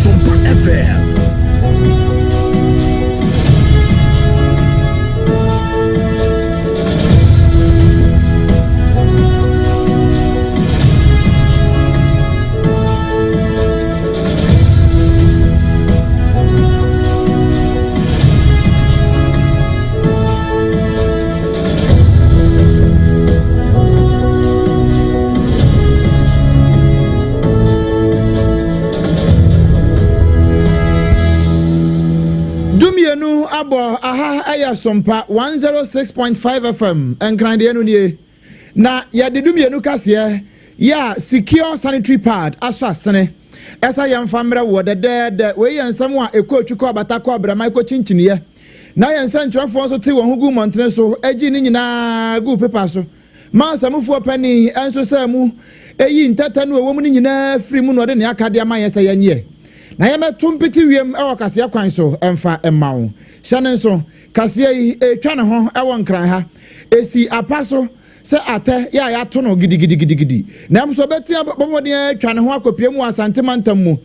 Sompa FM. Dumienu abɔ aha ɛyɛ Sompa 106.5 FM nkran deɛ no nie na yɛde dumienu kaseɛ yɛ a secure sanitary pad asɔ asene ɛsɛ yɛmfa mmerɛ woɔ dɛdɛɛdɛ wei yɛ nsɛm a ɛkɔ otwi kɔ abata kɔ abrama ɛkɔ kyinkyiniɛ Na yɛn nsɛnkyerɛwfoɔ nso tee wɔn ho guu mmɔntene so gyee ne nyinaa guu pepa so, maa nsamufoɔ panin nso saa mu yii ntɛtɛ no a ɛwɔ mu no nyinaa firii mu na ɔde nea aka de ama yɛn sɛ yɛnyɛ, na yɛmmɛto mpete wiem wɔ kaseɛ kwan so mfa mma wo. Hyɛ no nso, kaseɛ yi retwa ne ho wɔ Nkran ha, ɛsi apa so sɛ atɛ yɛ a yɛato no gidigidigidigidi, nanso ɔbɛtea bɔ mmɔden atwa ne ho akɔpue mu wɔ Asante mantam mu.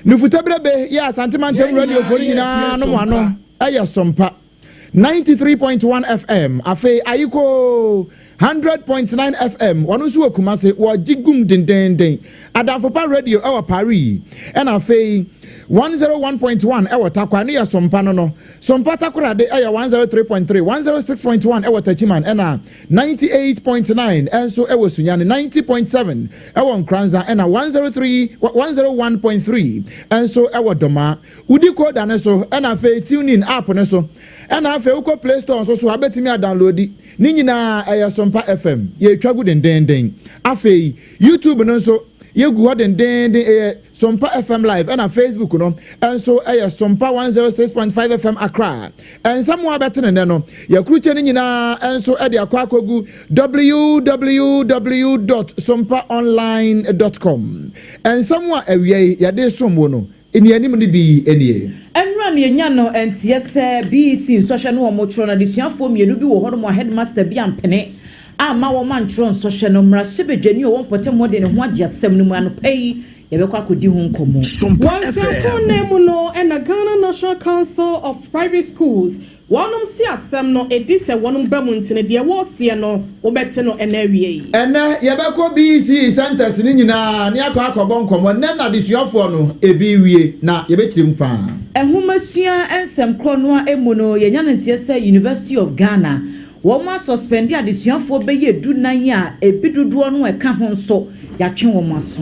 Nufutaberebe yɛ Asante mantam Yɛn nyinaa radiofoɔ no yɛtie nyinaa nom Sompa. ano yɛ Sompa 93.1 FM, afei Ayikoo 100.9 FM, wɔn nso wɔ Kumase, wɔgye gum dendeenden, Adamfopa Radio wɔ Paris, ɛna afei 101.1 wɔ Tarkwa, ɛno yɛ Sompa no no. Sompa Takoradi yɛ 103.3, 106.1 wɔ Techiman ɛna 98.9 nso wɔ Sunyani, 90.7 wɔ Nkoranza ɛna 103, 101.3 nso wɔ Domaa. Wodi Koda no so ɛna afei TuneIn app no so ɛna afei wokɔ Play Store nso so a wobɛtumi adownloadi. Ne nyinaa ɛyɛ Sompa FM. Yɛretwa gu dendeenden. Afei YouTube no nso Yɛgu hɔ dendeenden, ɛyɛ Sompa FM Live ɛna Facebook no nso ɛyɛ Sompa 106.5 FM Accra. Nsɛm a wobɛte no nnɛ no, yɛakrukyɛ ne nyinaa nso de akɔ akɔgu www dot sompaonline dot com. Nsɛm a awia yi yɛde resom wo no, Nnianim no bi nie. Ɛnora na yɛnya no nteɛ sɛ BEC nsɔhwɛ no wɔn twerɛ no adesuafoɔ mmienu bi wɔ hɔnom a headmaster bi ampene amma wɔn antwerɛ nsɔhwɛ no. Mmarahyɛbadwani a ɔwɔ mpɔtam hɔ de ne ho agye asɛm no mu. Anɔpa yi yɛbɛkɔ akɔdi ho nkɔmmɔ. Sompa Wɔ FM. nsɛnkron mu no na Ghana National Council of Private Schools Wɔnom se asɛm no edi sɛ wɔnom ba mu nti no deɛ wɔreseɛ no wobɛte no ɛnɛ awia yi. Ɛnnɛ yɛbɛkɔ BECE centres no nyinaa ne akɔ akɔbɔ nkɔmmɔ. Nnɛ na adesuafoɔ no ebi rewie na yɛbɛkyerɛ mu paa. Nhomasua nsɛm korɔ no ara mu no, yɛnya no nteɛ sɛ University of Ghana, wɔn asɔspɛnde adesuafoɔ bɛyɛ du nan a ebi dodoɔ no a ɛka ho nso yɛatwe wɔn aso.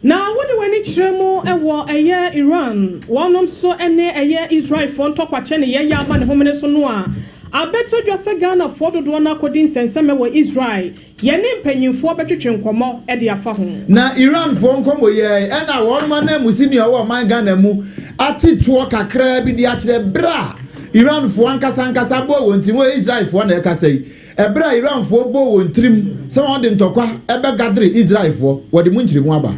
Na wode w'ani kyerɛ mu wɔ ɛyɛ Iran wɔnom nso ne ɛyɛ Israelfoɔ ntɔkwakyɛ ne yɛyɛ aba ne homene so no a, abɛtɔ dwa sɛ Ghanafoɔ dodoɔ no akɔdi nsɛnsɛmɛ wɔ Israel. Yɛne mpanyinfoɔ bɛtwetwe nkɔmmɔ de afa ho. Na Iranfoɔ nkɔmmɔ yi ara yi ɛna wɔnom ananmusini a ɔwɔ ɔman Ghana mu ate toɔ kakraa bi de akyerɛ berɛ a Iranfoɔ ankasa ankasa bɔɔ wɔn tirim, wɔ Israelfoɔ na ɛkasa yi, Ɛberɛ a Iranfoɔ bɔɔ wɔn tirim sɛ wɔde ntɔkwa bɛgadere Israelfoɔ, wɔde mu nkyerɛmu aba.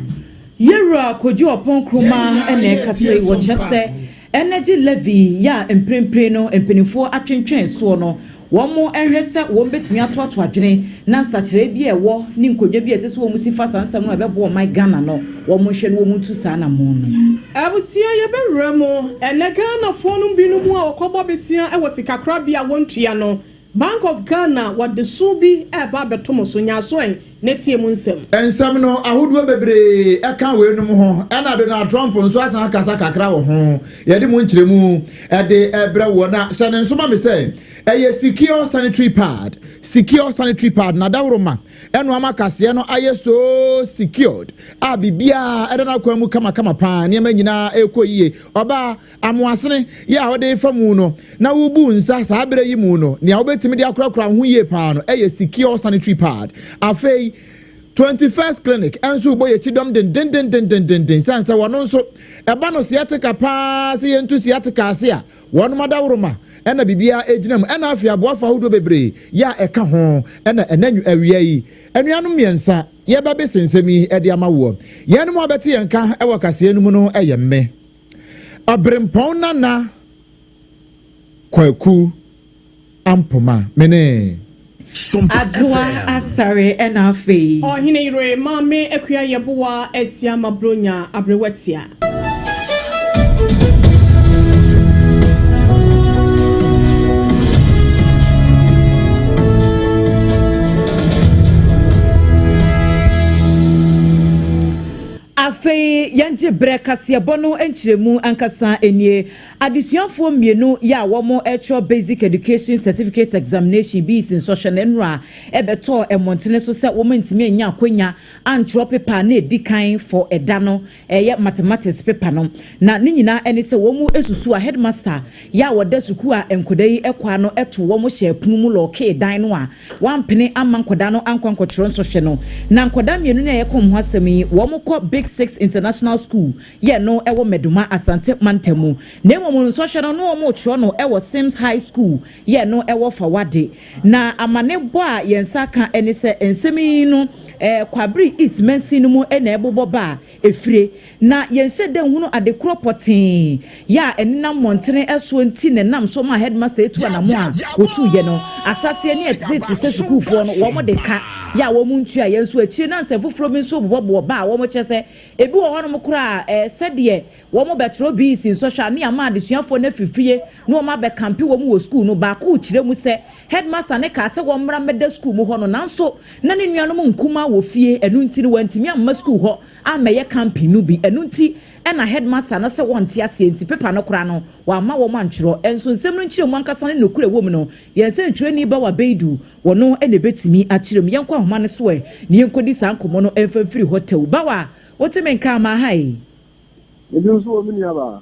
Yɛwura Kojo Oppong Yɛn Nkrumah nyinaa na ɛrekasa yɛtie yi, wɔkyerɛ Sompa. sɛ energy levy yi a mprempren no mpanimfoɔ atwentwɛn soɔ no, wɔn nhwɛ sɛ wɔn bɛtumi atoato adwene na nsakyeraɛ bi a ɛwɔ ne nkonnwa bi a ɛsɛ sɛ wɔn si fa saa nsɛm no a ɛbɛboa ɔman Ghana no, wɔn nhwɛ na wɔn ntu saa anammɔn no. Abusua yɛbɛwura mu ɛnɛ Ghanafoɔ nom binom a wɔkɔbɔ besia wɔ sikakorabea a wɔntua no Bank of Ghana wɔde so bi reba abɛto mo so, nya aso ɛ na tie mu nsɛm. Nsɛm no ahodoɔ bebree ka weinom ho, ɛna Donald Trump nso asan akasa kakra wɔ ho. Yɛde mu nkyerɛmu de rebrɛ woɔ na hyɛ no nso ma me sɛ ɛyɛ Secure Sanitary Pad, Secure Sanitary Pad, na dawuroma ɛno ama kaseɛ no ayɛ so secured a biribiara ɛda n'akwan mu kamakama paa, nneɛma nyinaa ɛrekɔ yie. Ɔbaa, Amoasene yi a wode refa mu no na wobu nsa saa berɛ yi mu no, nea wobɛtumi de akorakora wo ho yie paa no yɛ Secure Sanitary Pad. Afei, 21st Clinic nso rebɔ yɛn kyidɔm dendendendendenden sane sɛ wɔno nso ɛba no sciatica paa sɛ yɛntu sciatica ase a, wɔnom adaworoma na biribiara gyina mu ɛna afei aboafo ahodoɔ bebree yɛ a ɛka ho na ɛnɛ awia yi anuanom mmiɛnsa yɛbɛbese nsɛm yi de ama woɔ. Yɛnom a bɛte yɛn nka wɔ kaseɛ no mu no yɛ mme. Ɔberempɔn Nana Kwaku Ampoma, me ne. Sompa Adwoa FM. Asare ɛna afei. Ɔhene yere Maame Akua Yeboah Asiama Bronya Aberewatia. Afei yɛngye berɛ kaseɛbɔ no nkyerɛmu ankasa nie. Adesuafoɔ mmienu yɛ a wɔretwerɛ Basic Education Certificate Examination, BECE, nsɔhwɛ no nnora bɛtɔɔ mmɔntene so sɛ wɔantumi annya akwanya antwerɛ pepa a na ɛdi kan fɔ ɛda no, ɛyɛ Mathematics pepa no. Na ne nyinaa ne sɛ wɔsusu a headmaster yɛ a ɔda sukuu a nkwadaa yi kɔ ano to wɔn hyɛɛ pono mu lɔɔkee dan no a wampene amma nkwadaa no ankɔ ankɔtwerɛ nsɔhwɛ no. Na nkwadaa mmienu no a yɛreka wɔn ho asɛm yi, wɔkɔ Big Six International School yɛ no wɔ Medoma, Asante mantam mu. Na mmom nsɔhwɛ no, na wɔretwerɛ no wɔ Sims High School yɛ no wɔ Fawade. Na amanebɔ a yɛn nsa aka ne sɛ nsɛm yi no, Kwabere East mansin no mu na ɛbobɔ ba a ɛfire. Na yɛnhyɛ da nhunu ade korɔ pɔtee yɛ a ɛnenam mmɔntene soɔ nti na ɛnam so maa headmaster atu anamɔ a wɔtuiɛ no. Ahyɛaseɛ ne ɛtete te sɛ sukuufoɔ no wɔn de ka yɛ a wɔn ntua yɛ nso akyire na nsɛm foforɔ bi nso bobɔbobɔ ba a wɔn kyerɛ sɛ ebi wɔ hɔnom koraa a sɛdeɛ wɔn bɛtwerɛ BEC nsɔhwɛ a ne ama adesuafoɔ no afiri fie na wɔn abɛkampe wɔn wɔ sukuu no. Baako rekyerɛ mu sɛ headmaster no kaa sɛ wɔmmra mmɛda sukuu mu hɔ no nanso na ne nuanom nkumaa wɔ fie ɛno nti no wantumi amma sukuu hɔ ammɛyɛ camping no bi. Ɛno nti na headmaster no se wɔnte aseɛ nti paper no koraa no wamma wɔn antwerɛ. Nso nsɛm no nkyerɛmu ankasa ne nokorɛ ɛwɔ mu no, yɛn sɛntwerɛni Bawa Beidu, wɔno na ɛbɛtumi akyerɛ mu. Yɛnkɔ ahoma no so ɛ na yɛnkɔdi saa nkɔmmɔ no mfa mfiri hɔ tɛw. Bawa, wote me nka ama ha yi? Mede nso wɔ me nuabaa.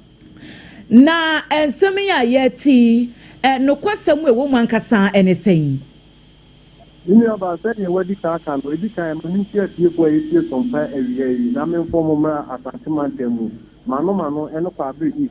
Na nsɛm yi a yɛrete yi, nokwasɛm a ɛwɔ mu ankasa ne sɛn? Me nuabaa, sɛdeɛ woadi kan aka no, ɛdi kan, ma mentie atiefoɔ a yɛtie Sompa awia yi na memfa wɔn mmra Asante mantam mu, mano mano ne Kwaabere East.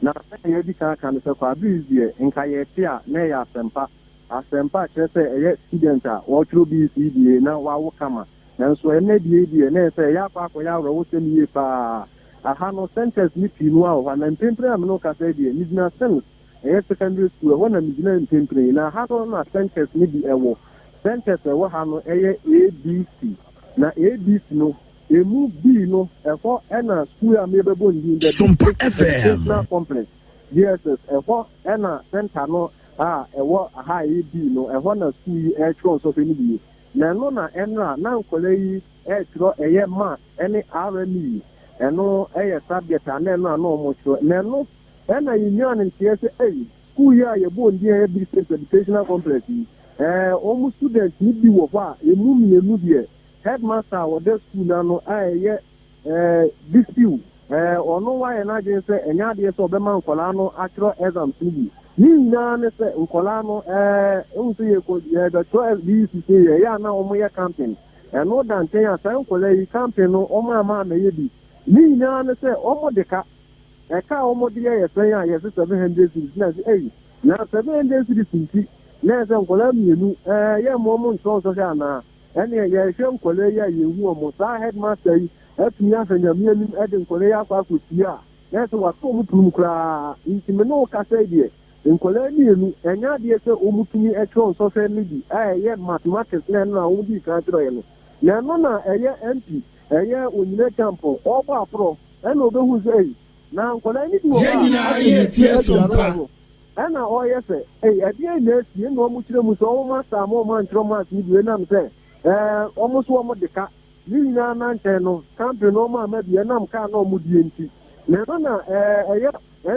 Na sɛdeɛ yɛadi kan aka no sɛ Kwaabere East deɛ, nka yɛte a, na ɛyɛ asɛmpa. Asɛmpa kyerɛ sɛ ɛyɛ student a wɔtwerɛ BECE deɛ na wawo kama. Nanso ɛnnɛ deɛ yi deɛ, na ɛyɛ sɛ ɛyɛ akɔ akɔyɛ awerɛhosɛm yie pa ara. Aha no, centres no pii no ara wɔ hɔ a, na mprempren a me ne wo kasa yi deɛ, megyina Sims Ɛyɛ secondary school, ɛhɔ na megyina mprempren yi. Na ha no na centres no bi wɔ. Centres a ɛwɔ ha no yɛ ABC. Na ABC no, ɛmu B no, ɛhɔ na school a merebɛbɔ ne din, The Sompa District FM. Educational Complex, DSS, ɛhɔ na centre no a ɛwɔ ha a ɛyɛ B no, ɛhɔ na school yi retwerɛ nsɔhwɛ no bi. Na ɛno na ɛnora na nkwadaa yi retwerɛ ɛyɛ Maths ne RME, ɛno yɛ subject a na ɛnora na wɔretwerɛ. Na ɛno Ɛna yenyaa no nteɛ sɛ ei, sukuu yi a yɛbɔɔ ne din a ɛyɛ Big Six Educational Complex yi, ɛɛ, wɔn students no bi wɔ hɔ a, emu mmienu deɛ, headmaster a ɔda sukuu no ano a ɛyɛ, ɛɛ, Bisiw, ɛɛ, ɔno wayɛ n'adwene sɛ ɛnyɛ adeɛ sɛ ɔbɛma nkwadaa no atwerɛ exams no bi. Ne nyinaa ne sɛ, nkwadaa no, ɛɛ, wohu sɛ yɛkɔ, yɛrebɛtwerɛ BEC sei, ɛyɛ a na wɔyɛ camping. Ɛno da nkyɛn a, saa nkwadaa yi, camping no, wɔamma ammɛyɛ bi. Ne nyinaa ne sɛ, wɔde ka. Ɛka a wɔde yɛ yɛ sɛn a yɛse 700 cedis na yɛse ei na 700 cedis nti na ɛsɛ nkwadaa mmienu ɛɛ yɛ mma wɔn nkyerɛ nsɔhwɛ anaa ɛneɛ yɛhwɛ nkwadaa yi a yɛnhu wɔn saa headmaster yi atumi ahwɛ nyame anim de nkwadaa yi akɔ akɔsie a na ɛsɛ wato wɔn pono mu koraa nti me ne wo kasa yi deɛ nkwadaa mmienu ɛnyɛ adeɛ sɛ wɔn tumi kyerɛ nsɔhwɛ no bi a ɛyɛ mathematics na ɛno na wɔn dii kan kyerɛɛ no na ɛno na ɛyɛ MP ɛyɛ Onyina Kyampɔn ɔrebɔ aporɔ Ɛna ɔbɛhuu sɛ, ei, na nkwadaa no bi wɔ hɔ Yɛn a, nyinaa asɛ ne ti yɛretie adi Sompa. awerɛhoɔ. Ɛna ɔreyɛ sɛ, ei, ɛdeɛn na asi? Ɛna wɔkyerɛ mu sɛ wɔn asa ama wɔn ankyerɛ wɔn ase no bio ɛnam sɛ, ɛɛ, wɔn nso wɔn de ka. Ne nyinaa na nkyɛn no, camping no wɔn amma bi ɛnam kaa na wɔn die nti. Na ɛno na, ɛɛ, ɛyɛ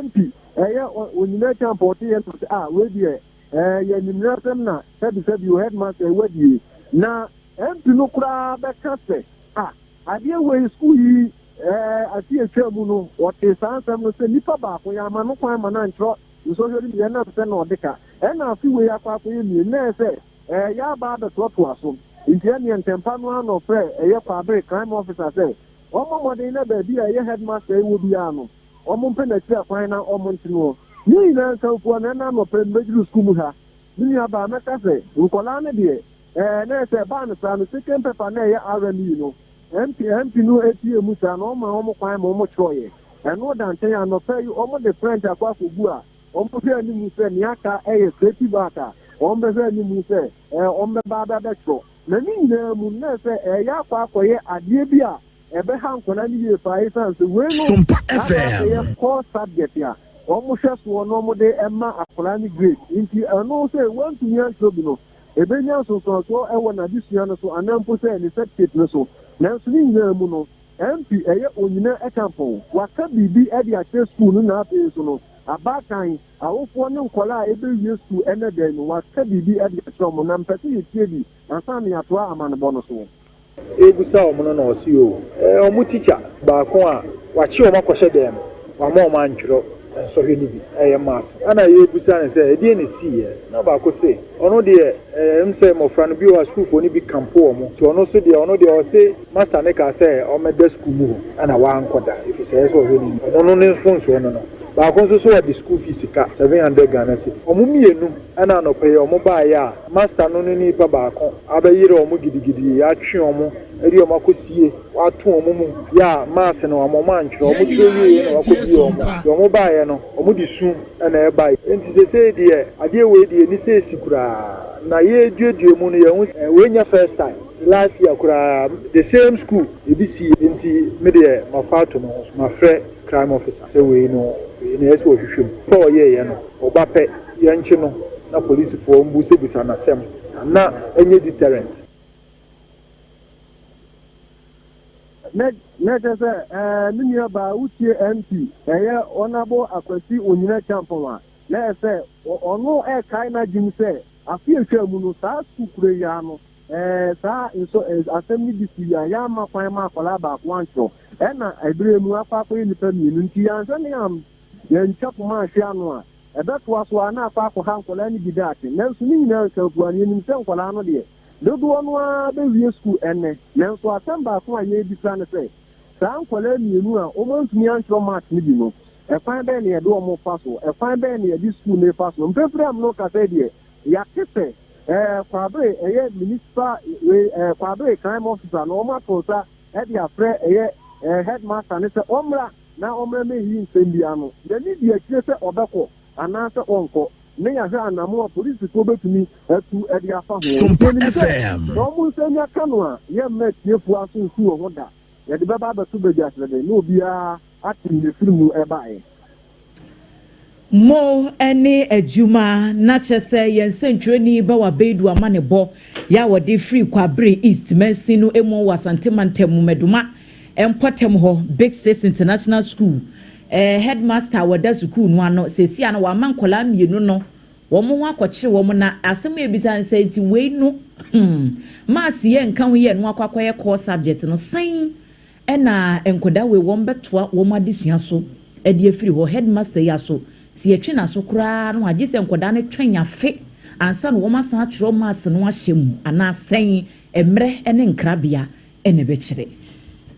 MP, ɛyɛ Onyina Acheampong ɔte yɛn na ɔsɛ, ah, wei deɛ, ɛɛ, yɛ animuonyasɛm na sɛbisɛbi o, headmaster yi wadie. Na MP no koraa bɛka sɛ, ah, Adeɛ wei, sukuu yi afe a ɛtwaa mu no, wɔtee saa nsɛm no sɛ nipa baako, yɛamma no kwan ma no antwerɛ nsɔhwɛ no bi ɛnam sɛ na ɔde ka. Ɛna afe wei akɔ akɔyɛ mmienu, na ɛyɛ sɛ yɛaba abɛtoatoa so. Nti ɛneɛ ntɛmpa no ara na ɔfrɛɛ ɛyɛ Kwaabere crime officer sɛ ɔmmɔ mmɔden na baabi a ɛyɛ headmaster yi wɔ biara no, wɔmpɛ n'akyiri akwan na wɔnte noɔ. Ne nyinaa nkamfua no, ɛna anɔpa yi mebɛduru sukuu mu ha, me nuabaa, mɛka sɛ nkwadaa no deɛ, Ɛɛ, na sɛ ɛbaa no saa no, second paper na ɛyɛ RME no, MP, MP no tiee mu saa na ɔmaa wɔn kwan ma wɔtwerɛeɛ. Ɛno da nkyɛn, anɔpa yi wɔde French akɔ akɔgu a wɔhwɛ anim sɛ nea aka yɛ creative art a wɔbɛhwɛ anim sɛ ɛɛ wɔbɛba abɛtwerɛ. Na ne nyinaa mu no, na sɛ ɛreyɛ akɔ akɔyɛ adeɛ bi a ɛbɛha nkwadaa no yie paa esiane sɛ wei no Sompa akɔ FM. akɔyɛ core subject a wɔhwɛ soɔ na wɔde ma akwadaa no grade. Nti ɛno sɛ wantumi antwerɛ bi no, ɛbɛnya nsonsoansoɔ wɔ n'adesua no so anaa mpo sɛ ne certificate no so. Nanso ne nyinaa mu no, MP ɛyɛ Onyina Acheampong, waka biribi de akyerɛ sukuu no na afei nso no, abaatan, awofoɔ ne nkwadaa a ɛbɛwie sukuu ɛnnɛ da yi no, waka biribi de akyerɛ wɔn na mepɛ sɛ yɛtie bi ansa na yɛatoa amanebɔ no so. Ebusa wɔn no na ɔse oo ɛɛ wɔn tikya baako a wakye wɔn akɔhyɛ dɛm, wama wɔn antwerɛ nsɔhwɛ no bi, ɛyɛ maths. Ɛna yɛrebusa no sɛ ɛdeɛn na ɛsiiɛ? Na baako se ɔno deɛ ɛɛ m sɛ mmɔfra no bi wɔ hɔ a sukuufoɔ no bi kampo wɔn, nti ɔno nso deɛ ɔno deɛ ɔse master no kaa sɛ ɔmmɛda sukuu mu hɔ ɛna wankɔda ɛfiri sɛ ɛyɛ sɛ ɔhwɛ no yie. Ɔno no ne mfomsoɔ no no. Baako nso so ɔde school fees ka, 700 Ghana cedis. Wɔn mmienu ɛna anɔpa yi wɔn baeɛ a master no ne nipa baako abɛyere wɔn gidigidi, atwe wɔn de wɔn akɔsie, wɔato wɔn mu, yɛ a maase no wɔn wɔn antwerɛ, wɔn twerɛ wieeɛ na wɔakɔbie wɔn. Deɛ wɔn baeɛ no, wɔn de su na ɛbaeɛ. Enti seesei deɛ adeɛ wei deɛ ɛnni sɛ ɛsi koraa. Na yɛreduadua mu no yɛhu sɛ wei nyɛ first time, last year koraa the same school ebi sii. Enti me deɛ mafa ato me ho so, mafrɛ crime officer sɛ wei no wei no ɛyɛ sɛ wɔhwehwɛ mu. Pɛ a ɔyɛeɛ no, ɔba pɛ, yɛnkye no na polisifoɔ mbusabusa no asɛm na ɛnyɛ deterrent. Na na kyerɛ sɛ ɛɛ me nua baa wotie MP ɛyɛ Honourable Akwasi Onyina Acheampong a, na ɛyɛ sɛ ɔno ɛrekae n'adwene sɛ afe a etwaa mu no saa sukuu koro yi ara no ɛɛ saa nsɔ ɛɛ asɛm no bi sii a yɛamma kwan ma akwadaa baako antwerɛ ɛna ɛberɛ mu akɔ akɔyɛ nnipa mmienu nti yɛanhwɛ ne yɛn yɛntwa poma anhwe ano a ɛbɛtoa so ara na akɔ akɔha nkwadaa no bi daakye. Nanso ne nyinaa nkamfua no yɛnim sɛ nkwadaa no deɛ dodoɔ no ara bɛwie sukuu ɛnnɛ. Nanso asɛm baako a yɛrebisa ne sɛ, saa nkwadaa mmienu a wɔantumi antwerɛ maths no bi no, ɛkwan bɛn na yɛde wɔn refa so? Ɛkwan bɛn na yɛde sukuu no refa so? Mprempren a me ne wo kasa yi deɛ, yɛate sɛ ɛɛ Kwabere ɛyɛ municipal wei ɛɛ Kwabere crime officer no wɔato nsa de afrɛ ɛyɛ ɛɛ headmaster no sɛ ɔmmra na ɔmmra mmɛyiyi nsɛm bi ano. N'ani di akyire sɛ ɔbɛkɔ anaasɛ ɔnkɔ, na yɛahwɛ anammɔn a polisifoɔ bɛtumi atu de afa ho. Nti Sompa yɛnim sɛ, FM. sɛ wɔn nsa nya ka no a, yɛremma atiefoɔ aso nsi wɔn ho da. Yɛde bɛba abɛto badwa srɛdɛ na obiara ate nea ɛfiri mu baeɛ. Mo ne adwuma na kyerɛ sɛ yɛn nsɛntwerɛni Bawa Beidu amanebɔ yɛ a wɔde firi Kwabre East mansin no mu wɔ Asante mantam mu Medoma mpɔtam hɔ Big Six International School headmaster a wɔda sukuu no ano seesei a na wama nkwadaa mmienu no wɔn ho akɔkyere wɔn na asɛm a ebisa ne sɛ nti wei no hmm maths yɛ nka ho yɛ no akɔ akɔyɛ core subject no sɛn Ɛna nkwadaa wei wɔn bɛtoa wɔn adesua so de afiri hɔ. Headmaster yi aso, sɛ yɛtwe n'aso koraa no a, gye sɛ nkwadaa no twɛn afe ansa na wɔn asan atwerɛ maths no ahyɛ mu anaa sɛn? Mmerɛ ne nkrabea na ɛbɛkyerɛ.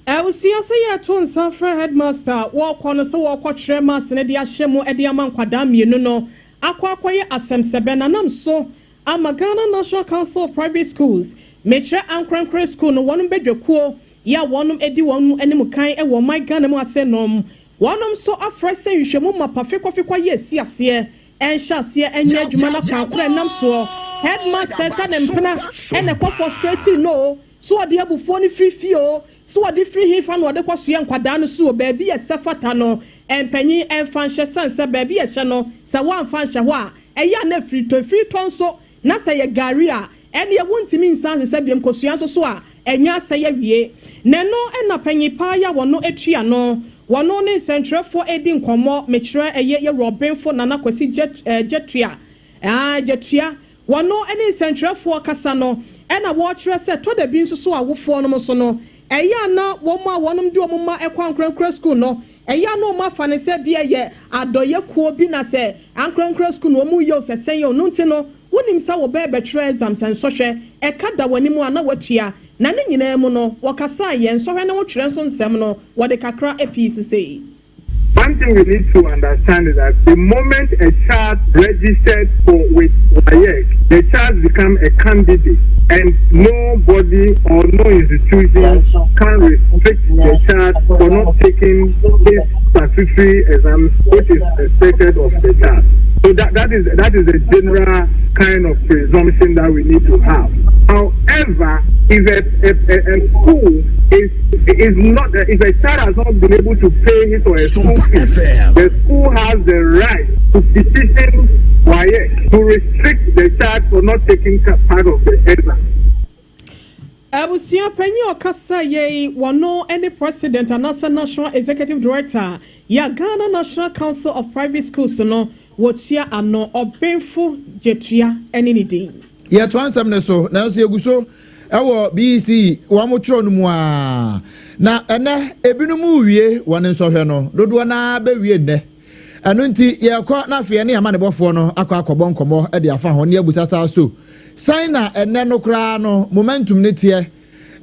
Abusua, sɛ yɛto nsa frɛ headmaster a wɔrekɔ no sɛ wɔrekɔtwerɛ maths no de ahyɛ mu de ama nkwadaa mmienu no akɔ akɔyɛ asɛmsɛbɛ no anam so ama Ghana National Council of Private Schools, mekyerɛ ankorankorɛ sukuu no, wɔnom badwakuo Yɛ a wɔnom adi wɔn anim kan wɔ ɔman Ghana mu ase nom. Wɔnom nso afrɛ sɛ nhwehwɛmu mapa fekɔfekɔ yɛ asi aseɛ nhyɛ aseɛ nyɛ adwuma na kwan korɔ ɛnam soɔ Headmaster sɛ ne mpena na ɛkɔ frustrating no o, so ɔde abufuo no firi fie o, so ɔde firi hefa na ɔde kɔ soɛ nkwadaa no so o, baabi a ɛsɛ fata no mpanyin mfa nhyɛ sane sɛ baabi a ɛhyɛ no sɛ woamfa anhyɛ hɔ a ɛyɛ a na afiri tɔ, ɛfiri tɔ nso Na sɛ ɛyɛ gari a, ɛnneɛ wontumi nsan nsesa biom, kosua nso so a, ɛnyɛ asɛe awie. Na ɛno na panyin paa yi a wɔno tua no, wɔno ne nsɛntwerɛfoɔ redi nkɔmmɔ, mekyerɛ ɛyɛ yɛwura ɔbenfo Nana Kwasi Gyatua, aah Gyatua, wɔno ne nsɛntwerɛfoɔ kasa no, ɛna wɔrekyerɛ sɛ tɔ da bi nso so awofoɔ nom nso no, ɛyɛ a na wɔn a wɔnom de wɔn mma kɔ ankorankora sukuu no, Ɛyɛ a na wɔafa no sɛ ebia ɛyɛ adɔeɛ kuo bi na sɛ ankorankora sukuu no wɔreyɛ o sɛ sɛn o, no nti no wonim sɛ wo ba rebɛtwerɛ exams nsɔhwɛ ɛka da w'anim a na woatua. Na ne nyinaa mu no wɔkasaa yɛn nsɔhwɛ ne wo twerɛ nso nsɛm no wɔde kakra pii so sei. One thing we need to understand is that the moment a child registered for with WAEC, the child become a candidate and nobody or no institution can restrict the child for not taking his statutory exams which is expected of the child. So that, that is that is the general kind of presumption that we need to have. However, if a, a, a, a school is is not if a child has not been able to pay his or her school fees, the school has the right to petition WAEC to restrict the child for not taking part of the exam. Abusua panyin ɔkasa yei wɔno ne president anaasɛ national executive director yɛ Ghana National Council of Private Schools no, wɔtua ano Ɔbɛnfo Gyetua ne ne din. Yɛtoa nsɛm no so, nanso yɛgu so ɛwɔ BECE wɔn mo twerɛ no mu a, na ɛnɛ ebinom wie wɔn nsɔhwɛ no, dodoɔ naa bɛwie nnɛ. Ɛno nti yɛkɔ na afei ne amanebɔfoɔ no akɔ akɔbɔ nkɔmmɔ de afa ho ne abusa saa so san na ɛnɛ no koraa no momentum ne teɛ,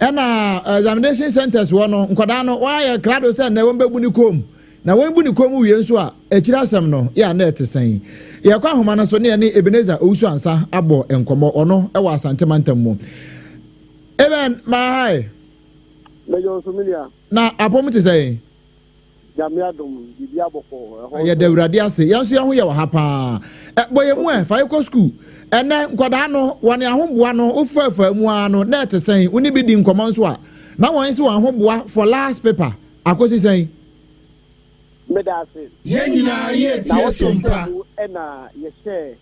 ɛna examination centers wɔ no, nkwadaa no wɔayɛ krado sɛ nnɛ wɔn bɛbu ne kom na wɔn bu ne kom wie nso a, akyire asɛm no yɛ a na ɛte sɛn. Yɛkɔ ahoma no so ne yɛne Ebenezer Owusu Ansa abɔ nkɔmmɔ. Ɔno ɛwɔ Asante mantam mu. Eben Mahai. Mɛyɛ nso mi nua. Na apɔm te sɛn? Nyame adom, biribi abɔkɔ ɛhɔ. Yɛda Awurade ase, yɛn nso yɛn ho yɛ wɔ ha paa. Ɛ bɔ yɛn mu ɛ fa yɛ kɔ sukuu ɛnɛ, nkwadaa no wɔne ahoboa no wofafa mu ara no na ɛte sɛn? Wo ne bi di nkɔmmɔ nso a, na wɔn nso wɔn ahoboa for last paper akɔsi sɛn? Meda ase. Yɛn nyinaa yɛ Na tie wɔte Sompa. mu ɛna yɛhyɛ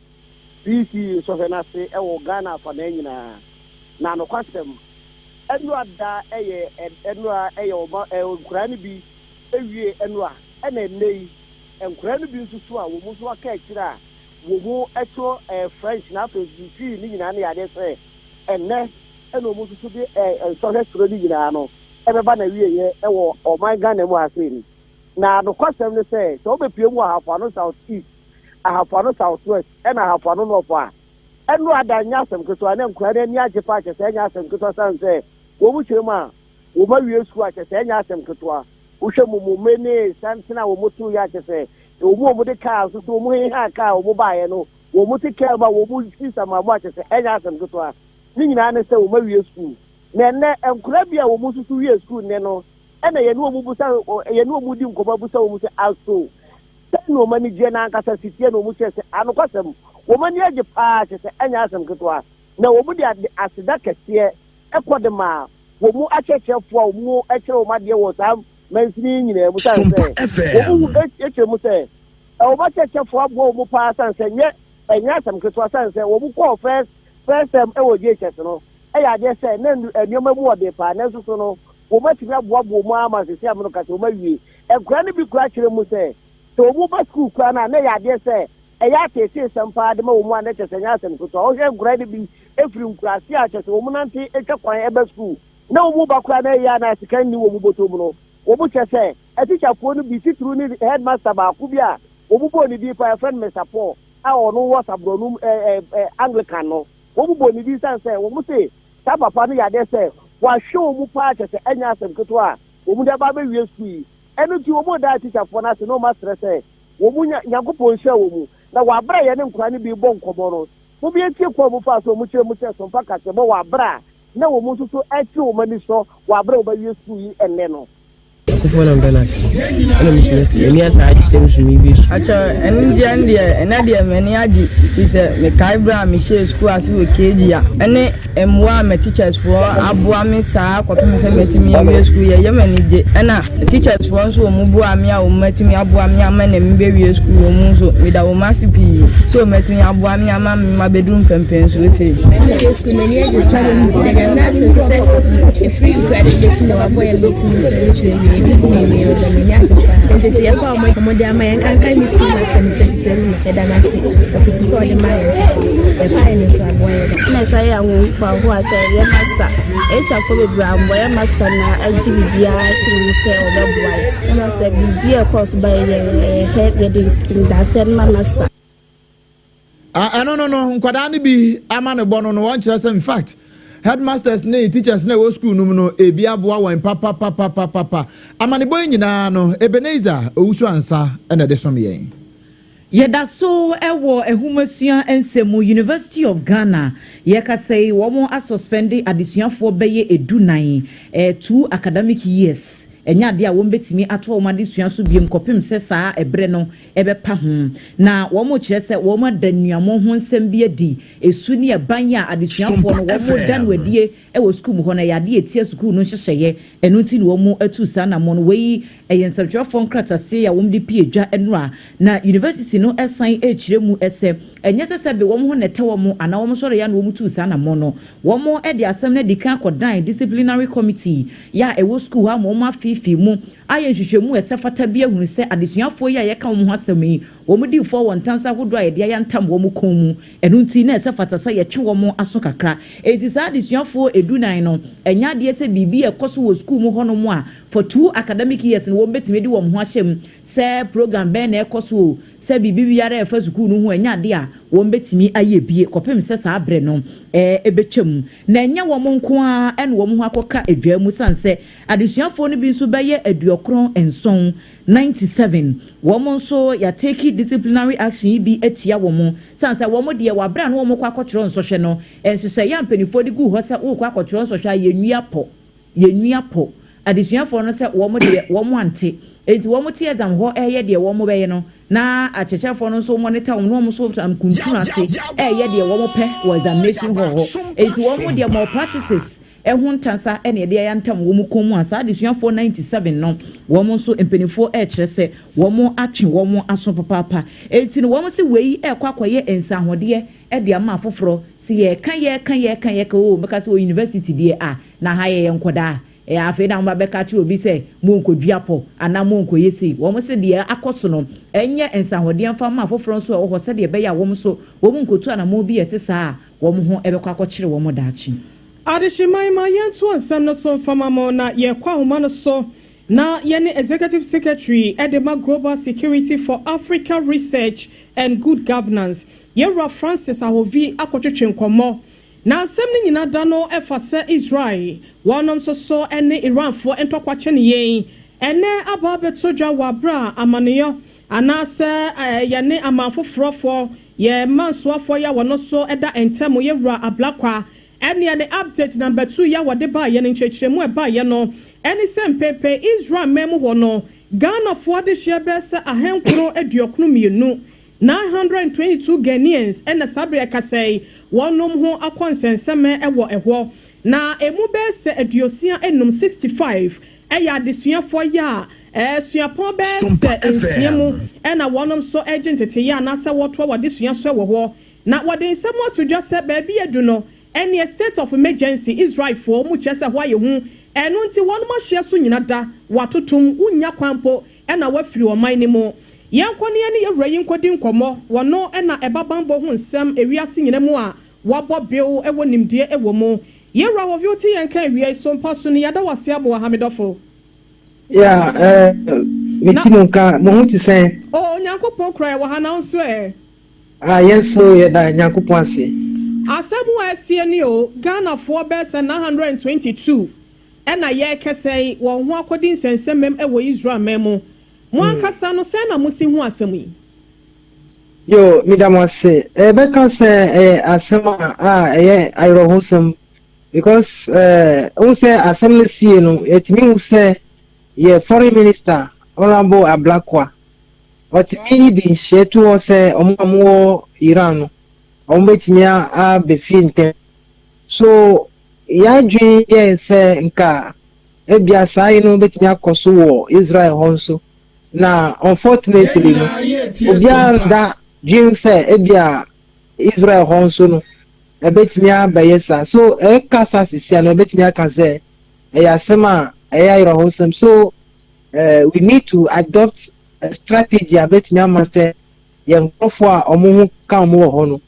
BECE nsɔhwɛ no ase ɛwɔ Ghana afanan nyinaa. Na nokwasɛm, ɛnora da ɛyɛ ɛnora ɛyɛ ɔma ɛ nkoraa no bi ewie ɛnora, ɛna ɛnɛ yi nkoraa no bi nso so a wɔn nso aka akyire a wɔn mu ɛtwerɛ French na afei nso Twi ne nyinaa no yɛ adeɛ sɛ ɛnɛ ɛna wɔn nso so de nsɔhwɛ twerɛ no nyinaa no ɛbɛba na wieɛ ɛwɔ ɔman Ghana mu ha sei no. Na nokwasɛm ne sɛ, sɛ wobɛpie mu wɔ Ahafo Ano South East, Ahafo Ano South West ɛna Ahafo Ano North a, ɛno ada nyɛ asɛm ketewa na nkura no ani agye pa kyɛ sɛ ɛnyɛ asɛm ketewa, sane sɛ wɔn mu kyerɛ mu a wɔn awie sukuu akyɛ sɛ ɛnyɛ asɛm ketewa. Wohwɛ mu mu ne santene a wɔn to yɛ akyɛ sɛ wɔn mu a wɔde kaa nso so wɔn heha kaa a wɔn baeɛ no, wɔn te kaa mu a wɔn si sama mu akyɛ sɛ ɛnyɛ asɛm ketewa. Ne nyinaa ne sɛ wɔn awie sukuu. Na ɛnɛ nkura bi a wɔn nso so wie sukuu nnɛ no, ɛna yɛne wɔn busa, yɛne wɔn di nkɔmɔ busa wɔn sɛ aso sɛ na wɔn ani gye n'ankasa si tie, na wɔn kyerɛ sɛ anokwasɛm wɔn ani agye paa kyerɛ sɛ ɛnyɛ asɛm ketewa, na wɔn de ade aseda kɛseɛ ɛkɔ de ma wɔn mu akyerɛkyerɛfoɔ a wɔn mu kyerɛ wɔn adeɛ wɔ saa mansini nyinaa mu, san Sompa sɛ wɔn mu FM. ekyerɛ mu sɛ wɔn akyerɛkyerɛfoɔ aboa wɔn mu paa, san sɛ nyɛ ɛnyɛ asɛm ketewa, san sɛ wɔn kɔɔ first term ɛwɔ JHS no, ɛyɛ adeɛ sɛ na nneɛma mu ɔden paa, nanso so no wɔn atumi aboaboa mu ama sisi amono kasa wɔn awie. Nkura no bi kura kyerɛ mu sɛ wɔn ba sukuu kura no a, na ɛyɛ adeɛ sɛ ɛyɛ ateetee sɛm paa de ma wɔn mu a, na kyerɛ sɛ ɛnyɛ asɛm ketewa. Wɔhwɛ nkura no bi efiri nkuraase a kyerɛ sɛ wɔn nante atwa kwan ɛbɛ sukuu na wɔn ba kura no ɛyɛ a na sika nni wɔn bɔtɔ mu no, wɔn kyerɛ sɛ atikyafoɔ no bi titiriw ne headmaster baako bi a wɔn bɔ ne din paa, yɛfrɛ no Mr Paul a ɔno wɔ Saborɔnum ɛɛ ɛɛ Anglican no, wɔn bɔ ne din san sɛ wɔn se saa papa no yɛ adeɛ sɛ wahwɛ wɔn mu paa kyerɛ sɛ ɛnyɛ asɛm ketewa a wɔn de aba abɛwie sukuu yi. Ɛno nti wɔn da atikyafoɔ no ase na wɔn asrɛ sɛ wɔn mu nya Nyankopɔn nhyira wɔn mu. Na wɔabrɛ yɛn ne nkora no bi bɔ nkɔmmɔ no, mo bi etie kwan mu fa so wɔn kyerɛ mu kyerɛ Sompa kasɛbɔ wɔ abrɛ a na wɔn nso so ɛkyerɛ wɔn ani sɔ wɔ abrɛ a wɔbɛwie sukuu yi ɛnnɛ no. Nyankopɔn na meda no ase ɛna metumi ase m'ani asa agye sɛ meso mebi su. Akyɛ ɛno deɛ no deɛ ɛnɛ deɛ m'ani agye, firi sɛ mekae berɛ a mehyɛɛ sukuu ase wɔ KG a, ɛne mmoa a me teachers foɔ aboa me saa kɔpem sɛ matumi awie sukuu yɛyɛ m'ani gye, ɛna teachers foɔ nso wɔn mu boa me a wɔn atumi aboa me ama na mebɛwie sukuu, wɔn mu nso meda wɔn ase pii sɛ wɔn atumi aboa me ama me ma bɛduru mpɛmpɛnsuo sei. Mekɔ sukuu, m'ani agye paa. Da Nyame ase nso sɛ ɛfiri nkura de bɛsi na wabɔ yɛn bɛtumi nso ɛretwerɛ wie de hu wie ɔdɔ, m'ani agye paa. Nteteeɛ pa a wɔde ama yɛn kankan ne sukuu master Mr. Peter Luma, yɛda no ase. Afotu pa a ɔde ma yɛn nso so yɛfa yɛn nso aboa yɛn. Na ɛsɛ yɛ ahohoahoa sɛ yɛ master Asiafoɔ bebree amboa yɛ master na agye biribiara si ne ho sɛ ɔbɛboa yɛ. Yɛ master, biribi a ɛkɔɔ so ba yɛ yɛ yɛde ndasɛ no ma master. Ɛno no nkwadaa no bi ama ne bɔ no, wɔn kyerɛ sɛ in fact headmasters ne teachers na ɛwɔ school no mu no ebi aboa wɔn papapapapapa. Amanebɔ yi nyinaa no, Ebenezer Owusu Ansa ɛna ɛde som yɛn. Yɛda so wɔ nhomasua nsɛm mu. University of Ghana, yɛkasa yi, wɔn asuspend adesuafoɔ bɛyɛ 14 2 academic years. Ɛnyɛ adeɛ a wɔbɛtumi atoa wɔn adesua so biom kɔpem sɛ saa ɛberɛ no bɛpa ho. Na wɔkyerɛ sɛ wɔada nnuammɔ ho nsɛm bi adi, esu ne ɛban a adesuafoɔ no wɔda no adie wɔ sukuu mu hɔ no, ɛyɛ adeɛ a ɛtia sukuu no nhyehyɛeɛ, ɛno nti na wɔatu saa anammɔn no. Wei yɛ nsɛmtwerɛfoɔ nkrataseɛ a wɔde pue dwa nnora, na University no san rekyerɛ mu sɛ ɛnyɛ sɛ sɛbe wɔn ho na ɛtɛ wɔn anaa wɔsɔreeɛ a na wɔtuu saa anammɔn no. Wɔde asɛm no adi kan akɔdan Disciplinary Committee a ɛwɔ sukuu hɔ ama wɔafeefee mu ayɛ nhwehwɛmu a ɛsɛ fata bi ahunu sɛ adesuafoɔ yi a yɛka wɔn ho asɛm yi, wɔdi fɔ wɔ ntansa ahodoɔ a yɛde ayantam wɔn kɔn mu. Ɛno nti na ɛsɛ fata sɛ yɛtwe wɔn aso kakra. Enti saa adesuafoɔ edunan no, ɛnyɛ adeɛ sɛ biribi a ɛkɔ so wɔ sukuu mu hɔnom a for two academic years no wɔbɛtumi de wɔn ho ahyɛ mu sɛ program bɛn na ɛrekɔ so o, sɛ biribi biara a ɛfa sukuu no ho ɛnyɛ adeɛ a wɔbɛtumi ayɛ bie kɔpem sɛ saa berɛ no bɛtwam. Na ɛnyɛ wɔn nko ara na wɔn ho akɔka dwaa mu sane sɛ adesuafoɔ no bi nso bɛyɛ 97, 97, wɔn nso yɛatake disciplinary action yi bi atia wɔn sane sɛ wɔn deɛ wɔ aberɛ a na wɔkɔ akɔtwerɛ nsɔhwɛ no, nhyehyɛeɛ a mpanimfoɔ de guu hɔ sɛ worekɔ akɔtwerɛ nsɔhwɛ a yɛnnua pɔ, yɛnnua pɔ. Adesuafoɔ no sɛ wɔn deɛ wɔn ante, enti wɔn te exam hɔ reyɛ deɛ wɔn bɛyɛ no, na akyerɛkyerɛfoɔ no nso monitor wɔn na wɔn nso tam kuntunu ase reyɛ deɛ wɔn pɛ wɔ examination hall hɔ. Enti wɔn deɛ malpractices ho ntasa na yɛde ayantam wɔn kɔn mu a saa adesuafoɔ 97 no wɔn nso mpanimfoɔ rekyerɛ sɛ wɔn atwe wɔn aso papaapa. Enti no wɔn se wei rekɔ akɔyɛ nsahodeɛ de ama afoforɔ. Se yɛreka yɛreka yɛreka yɛreka oo bɛka sɛ wɔ university deɛ ah na ha yɛyɛ nkɔdaa. Ɛyɛ afei na wɔba bɛka akyerɛ obi sɛ monkɔdua pɔ anaa monkɔyɛ sei. Wɔn se deɛ akɔ so no nyɛ nsahɔdeɛ mfa mma afoforɔ nso a ɛwɔ hɔ sɛdeɛ ɛbɛyɛ a wɔn nso wɔn nkɔtu anammɔn bi a ɛte saa a wɔn ho bɛkɔ akɔkyere wɔn daakye. Adehyeman, ma yɛntoa nsɛm no so mfa ma mo na yɛkɔ ahoma no so na yɛne Executive Secretary de ma Global Security for Africa Research and Good Governance, Yɛwura Francis Ahovi, akɔtwetwe nkɔmmɔ. Na asɛm no nyinaa da no ɛfa sɛ Israel wɔnom nso so ne Iranfoɔ ntɔkwa kyɛne yɛn ɛnɛ aba abɛto dwa wɔ aberɛ a amaneyɔ anaasɛ yɛne aman foforɔfoɔ yɛ mmansoafoɔ yɛ a wɔno so da ntɛm Yɛwura Ablakwa ɛneɛ ne update number 2 yɛ a wɔde baayɛ no nkyerɛkyerɛmu ɛbaayɛ no ɛne sɛ mpɛpɛ Israel man mu hɔ no Ghanafoɔ adehyeɛ bɛɛ sɛ 992, 922 Ghanaians, ɛna saa berɛ kasa yi wɔnom ho akɔ nsɛnsɛmɛ ɛwɔ ɛhɔ na emu bɛɛ sɛ 65, 65, ɛyɛ adesuafoɔ yi a suapɔn bɛɛ sɛ 6 mu ɛna wɔnom nso ɛgye nteteyɛ anaasɛ wɔtoa wɔde sua so wɔ hɔ. Na wɔde nsɛm ato dwa sɛ baabi adu no ɛne state of emergency. Israelfoɔ mu kyerɛ sɛ hɔ ayɛ hu, ɛno nti wɔnom ahyia so nyina da wɔatotom wonya kwan po ɛna wɔafiri ɔman no mu. Yɛnkɔ ne yɛne yɛwura yi nkɔdi nkɔmmɔ. Wɔno ɛna ɛba banbɔ ho nsɛm ewiase nyina mu a wabɔ bill ɛwɔ nimdeɛ ɛwɔ mu. Yɛwura wɔ vi te yɛn ka awia yi so mpa so no, yɛda wase aboa hamidɔfo. Ya, meti mo nka, mo ho te sɛn? O, Onyankopɔn kura ɛwɔ ha na nso ɛ. Ah, yɛn nso yɛda Nyankopɔn ase. Asɛm a ɛsie ni o, Ghanafoɔ bɛɛ sɛ 922 ɛna yɛrekɛsɛ yi wɔn ho akɔdi nsɛnsɛmɛm ɛwɔ Israel man mu. Mo ankasa no, sɛn na mo si ho asɛm yi? Yo, meda mo ase. Ɛbɛka sɛ ɛyɛ asɛm a ɛyɛ awerɛhosɛm because wohu sɛ asɛm no sie no, yɛtumi hu sɛ yɛ foreign minister, Honorable Ablakwa, ɔtumi de nhyɛ to hɔ sɛ ɔmo a mowɔ Iran no, ɔmo bɛtumi abɛfie ntɛm. So yɛadwene yɛ sɛ nka ebia saa yi no bɛtumi akɔ so wɔ Israel hɔ nso, na unfortunately no, obiara nda dwen sɛ ebia Israel hɔ nso no ɛbɛtumi abɛyɛ saa. So ɛka sa sisia no, ɛbɛtumi aka sɛ ɛyɛ asɛm a ɛyɛ ayerɛhosɛm. So we need to adopt a strategy a bɛtumi ama sɛ yɛn nkurɔfoɔ a wɔn ho ka wɔn wɔ hɔ no,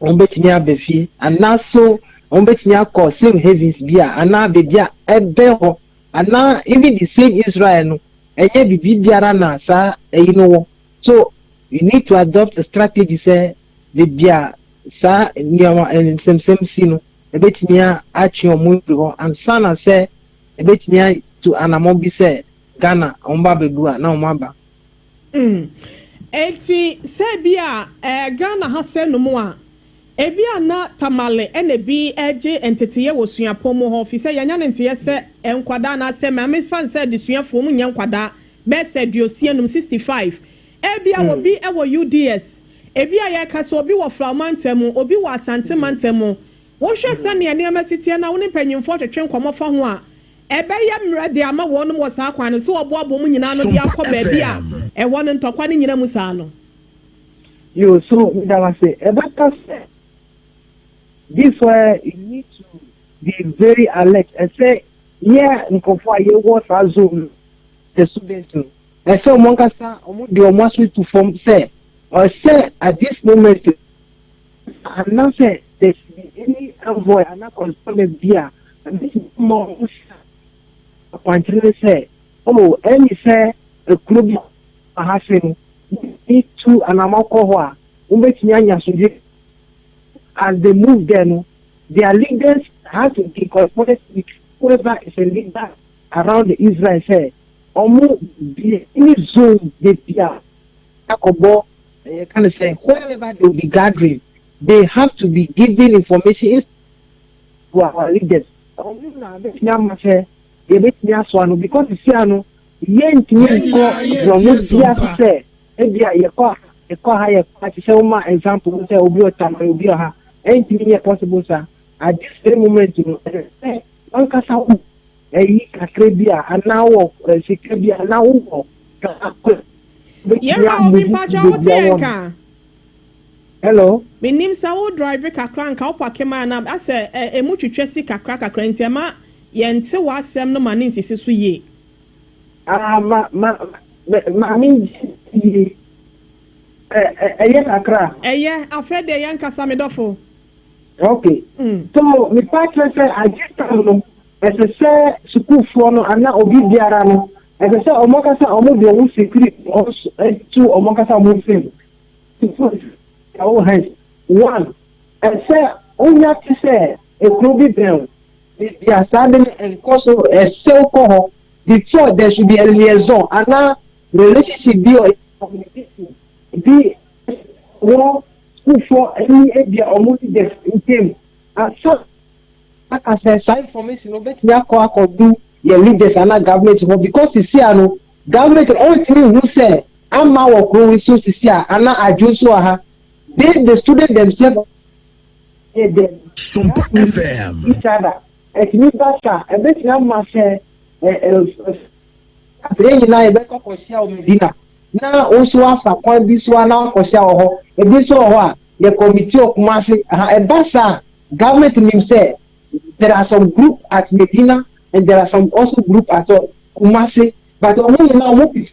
wɔn bɛtumi aba fie anaaso wɔn bɛtumi akɔ safe havens bi a anaa beebi a ɛbɛn hɔ anaa even the same Israel no, ɛnyɛ biribi biara na saa ɛyi no wɔ. So you need to adopt a strategy sɛ beebi a saa nneɛma nsɛmsɛm si no, ɛbɛtumi atwe wɔn afiri hɔ ansa na sɛ ɛbɛtumi atu anammɔ bi sɛ Ghana wɔn ba abɛdu a na wɔn aba. Eti sɛ bi a Ghana ha sɛ no mu a Ebia na Tamale na bi regye nteteyɛ wɔ suapɔn mu hɔ, fisɛ yɛanya no nteyɛ sɛ nkwadaa anaasɛ ma memfa no sɛ adesuafoɔ, wɔn nyɛ nkwadaa, bɛyɛ sɛ 65, 65. Ebia obi wɔ UDS, ebia yɛreka sɛ obi wɔ Flao mantam mu, obi wɔ Asante mantam mu. Wohwɛ sɛnea nneɛma si teɛ na wo ne mpanyimfoɔ twetwe nkɔmmɔ fa ho a, ɛbɛyɛ mmerɛ de ama wɔnom wɔ saa kwan no so wɔboaboa wɔn nyinaa ano de akɔ baabi a ɛhɔ no ntɔkwa no nnyina mu saa no. Yoo so meda wo ase. Ɛbɛka sɛ this where you need to be very alert ɛsɛ yɛ nkurɔfoɔ a yɛwɔ saa zone no the students no ɛsɛ wɔn ankasa wɔn de wɔn aso to fam sɛ ɛsɛ at this moment anaasɛ there should be any envoy anaa correspondent bi a ɛbɛtumi ama wɔn akwankyerɛ ne sɛ oh ɛne sɛ ekuro bi ha se no Wotumi tu anamɔ kɔ hɔ a, wɔbɛtumi anya asomdwoeɛ. As they move there no, their leaders has to be corresponded with whoever is a leader around the Israel sɛ wɔn bie any zone baabi a akɔbɔ yɛka no sɛ wherever they will be gathering they have to be giving information to our leaders. Wɔn na bɛtumi ama sɛ yɛbɛtumi asoa no because sisia no Yɛntumi nkɔ borɔno biara so sɛ ebia yɛkɔ ha, yɛkɔ ha, yɛkɔ ha te sɛ woma example no sɛ obi wɔ Tamale, obi wɔ ha. Ɛntumi nyɛ possible saa. At this very moment no, ɛsɛ sɛ w'ankasa wowɔ ayi kakra bi a anaa wowɔ sika bi a anaa wowɔ kakra bɛtumi Yɛwura obi amuvu mpakyɛw wote baabi a yɛn wowɔ no. nka? Hello? Menim sɛ wo drive kakra nka wo pake ma na asɛ emu twitwa si kakra kakra nti ɛma yɛnte w'asɛm no ma ne nsisi so yie. Ah, ma, ma, ma, ma me ngye yie. Ɛ, ɛ, ɛyɛ kakra. Ɛyɛ, afei deɛ yɛnkasa me dɔfo. Ok. So, mepa kyerɛ sɛ at this time no, ɛsɛ sɛ sukuufoɔ no anaa obi biara no, ɛsɛ sɛ wɔn ankasa wɔn de wɔn security wɔn to wɔn ankasa wɔn nsam. Sukuufoɔ their own hands. One, ɛsɛ wonya te sɛ ekuro bi bɛn wo. Baabi a saa ade no nkɔ so ɛsɛ wokɔ hɔ before there should be a liaison anaa relationship bi or communication bi wɔ sukuufoɔ ne ebia wɔn leaders ntam ansa aka sɛ saa information no bɛtumi akɔ akɔdu yɛ leaders anaa government hɔ because sisi a no government no ɔntumi nhu sɛ ama wɔ kuro yi so sisi a anaa adwo nso wɔ ha they the student themselves yɛ dɛn Sompa FM. Each other. Ɛtumi ba sa a, ɛbɛtumi ama sɛ yɛn nyinaa yɛbɛkɔ akɔhyia wɔ Medina na wo nso woafa kwan bi so a na woakɔhyia wɔ hɔ. Ebi nso wɔ hɔ a, yɛkɔ meet wɔ Kumasi. Aha, ɛba saa a, government nim sɛ there are some group at Medina and there are some also group at Kumasi, but wɔn nyinaa wɔn pɛ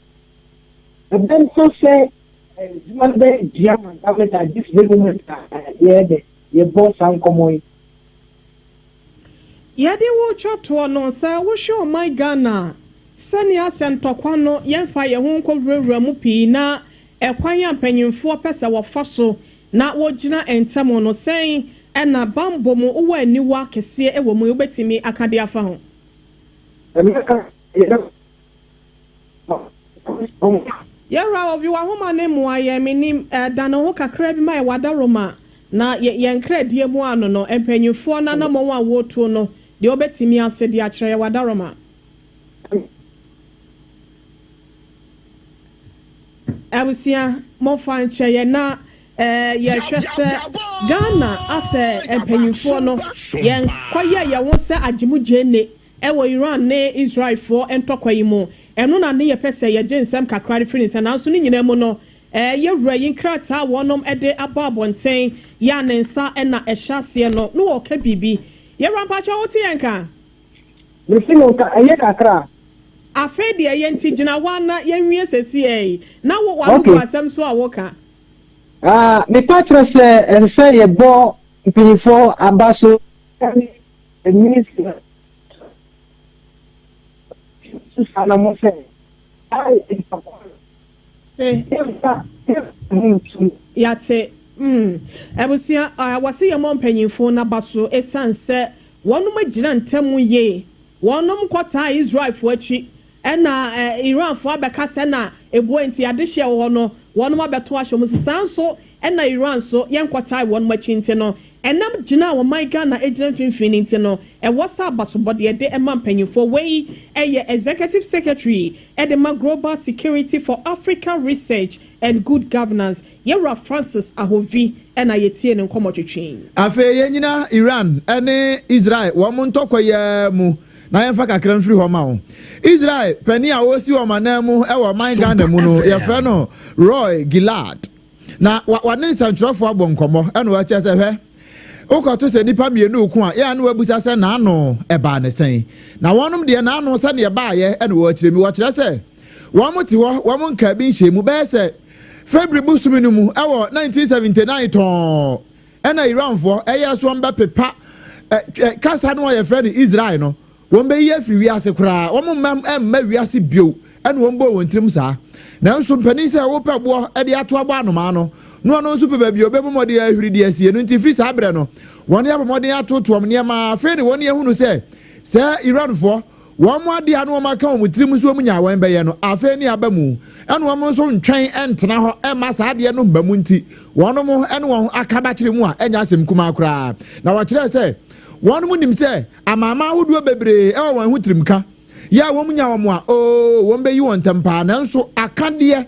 ɛbɛma sɛ adwuma no bɛyɛ dua ma government at this very moment a yɛyɛ dɛ yɛbɔ saa nkɔmmɔ yi. Yɛde wo retwa toɔ no, sɛ wohwɛ ɔman Ghana a, sɛnea sɛ ntɔkwa no yɛmfa yɛn ho nkɔwurawura mu pii na ɛkwan a mpanyimfoɔ pɛ sɛ wɔfa so na wɔgyina ntam no, sɛn na bammɔ mu wowɔ aniwa kɛseɛ wɔ mu yi wobɛtumi aka de afa ho? Yɛwura Obi w'ahoma no mmoa yɛn menim eh, dane wo ho kakra bi ma yɛn w'adaworoma na yɛ yɛn nkradie mu ano no mpanyinfoɔ no anamɔn a wɔretuo no deɛ wobɛtumi ase de akyerɛ yɛn w'adaworoma. Abusua momfa nkyɛ yɛn na eh, yɛhwɛ sɛ Ghana asɛ mpanyinfoɔ no yɛn kɔyɛ yɛn ho sɛ agyemugyeene Wɔ Iran ne Israelfoɔ ntɔkwa yi mu, ɛno na ne yɛpɛ sɛ yɛgye nsɛm kakra de firi ne nsa, nanso ne nyinaa mu no, yɛ wura yi nkrataa a wɔnom de abɔ abɔnten yɛ a ne nsa na ɛhyɛ aseɛ no, na ɔreka biribi. Yɛ wura mpakyɛw wote yɛn nka? Mese no nka ɛyɛ kakra. Afei deɛ ɛyɛ nti gyina hɔ ara na yɛnwie sɛsiɛ yi, na wo w'ano gu asɛm so a woka. Ah, mepa kyerɛ sɛ ɛsɛ sɛ yɛbɔ mpanyinfoɔ aba so ne minister so saa na mo sɛ Te. Yɛate. Mm. Abusua, uh, wɔse yɛmmɔ mpanyimfo no aba so esiane sɛ wɔnom agyina ntam yie. Wɔnom kɔtaa Israelfo akyi, ɛna uh, Iranfo abɛka sɛ na ebua nti adehyeɛ wɔ hɔ no, Wɔnom abɛto ahyɛ wɔn so. Saa nso na Iran nso yɛnkɔtae wɔnom akyi nti no, ɛnam gyina a ɔman Ghana gyina mfimfini no nti no, ɛwɔ sɛ abasobɔdeɛ de ma mpanyinfoɔ. Wei yɛ Executive Secretary de ma Global Security for Africa Research and Good Governance, Yɛwura Francis Ahovi na yɛtiee ne nkɔmmɔtwetwe yi. Afei yɛnnyina Iran ne Israel wɔn ntɔkwa yi ara mu na yɛmfa kakra mfiri hɔ ma wo. Israel panin a ɔresi wɔn ananmu wɔ ɔman Ghana mu no, yɛfrɛ no Roy Gilad. Na wɔne nsɛntwerɛfoɔ abɔ nkɔmmɔ ɛna wɔakyerɛ sɛ hwɛ, wokɔto sɛ nnipa mmienu reko a, yɛ a na wɔabisa sɛ n'ano ɛbaa ne sɛn. Na wɔnom deɛ n'ano sɛdeɛ ɛbaeɛ ɛna wɔakyerɛ mu. Wɔkyerɛ sɛ wɔn te hɔ, wɔn nkaa bi nhyɛɛ mu bɛyɛ sɛ February bosome no mu ɛwɔ 1979 tɔnn ɛna Iranfoɔ ɛyɛ so wɔn bɛpepa kasa no a yɛfrɛ no Israel no, wɔn bɛyi afiri wiase koraa, wɔn mma mma wiase bio, ɛna wɔn bɔɔ wɔn tirim saa. Nanso mpanin sɛ wopɛ boɔ de ato abɔ anomaa no, na ɔno nso pɛ baabi a ɔbɛbɔ mmɔden ahwiri de asie no nti firi saa berɛ no, wɔn abɔ mmɔden atoto wɔn nneɛma. Afei ne wɔn ahunu sɛ sɛ Iranfoɔ Wɔn adeɛ a na wɔn aka wɔn tirim nso wɔn nyaa wɔn bɛyɛ no, afei ne aba mu, ɛna wɔn nso ntwɛn ntena hɔ mma saa adeɛ no mma mu nti, wɔnom ne wɔn aka bakyere mu a ɛnyɛ asɛm kumaa koraa. Na wɔkyerɛɛ sɛ wɔnom nim sɛ amanaman ahodoɔ bebree wɔ wɔn ho tirimka yɛ a wɔn nya wɔn a, oo, wɔn bɛyi wɔn ntɛm paa, nanso akadeɛ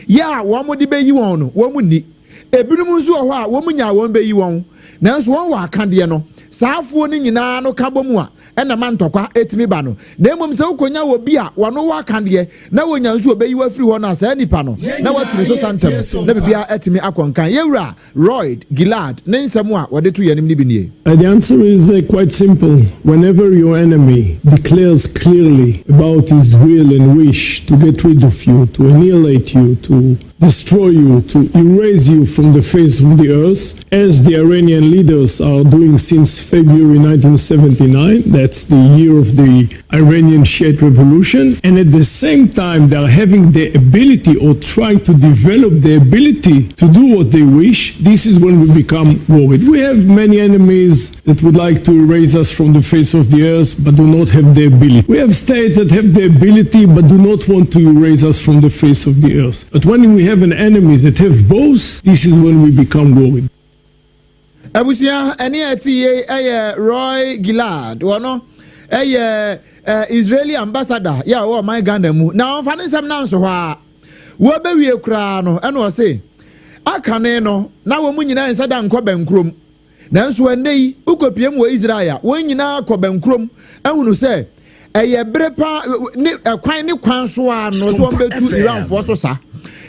yɛ a wɔn de bɛyi wɔn no, wɔn nni. Ebinom nso wɔ hɔ a wɔn nya a wɔn bɛyi wɔn, nanso wɔn wɔ akadeɛ no. Saa afoɔ no nyinaa no ka bɔ mu a, ɛna ma ntɔkwa tumi ba no. Na mmom sɛ wokonya obi a wɔno wɔ akadeɛ na wonya nso obeyi wo afiri hɔ no a, saa nipa no na watu ne so sa ntɛm na biribiara atumi akɔ nkan. Yɛn Wura Royd Gilad ne nsɛm a wɔde to yɛn anim no bi nie. The answer is quite simple, whenever your enemy declares clearly about his will and wish to get rid of you, to annihilate you, to destroy you, to erase you from the face of the earth, as the Iranian leaders are doing since February 1979, that's the year of the Iranian Shiite Revolution, and at the same time they are having the ability or trying to develop the ability to do what they wish, this is when we become worried. We have many enemies that would like to erase us from the face of the earth but do not have the ability. We have states that have the ability but do not want to erase us from the face of the earth. But when we have an enemy that have both, this is when we become worried. Abusua ɛne a ɛte yie ɛyɛ Roy Gilad wɔno ɛyɛ Israeli ambassador yɛ a ɔwɔ ɔman Ghana mu na ɔnfa ne nsɛm nanso hɔ a wɔbɛwie koraa no ɛna ɔse akane no na wɔn nyinaa nhyɛ da nkɔ bɛnkurom Nanso ɛnnɛ yi, wokɔpiem wɔ Israel a, wɔn nyinaa kɔ bɛnkurom ahunu sɛ ɛyɛ bere pa ne ɛkwan ne kwan so a no sɛ wɔbɛtu Iranfoɔ so sa.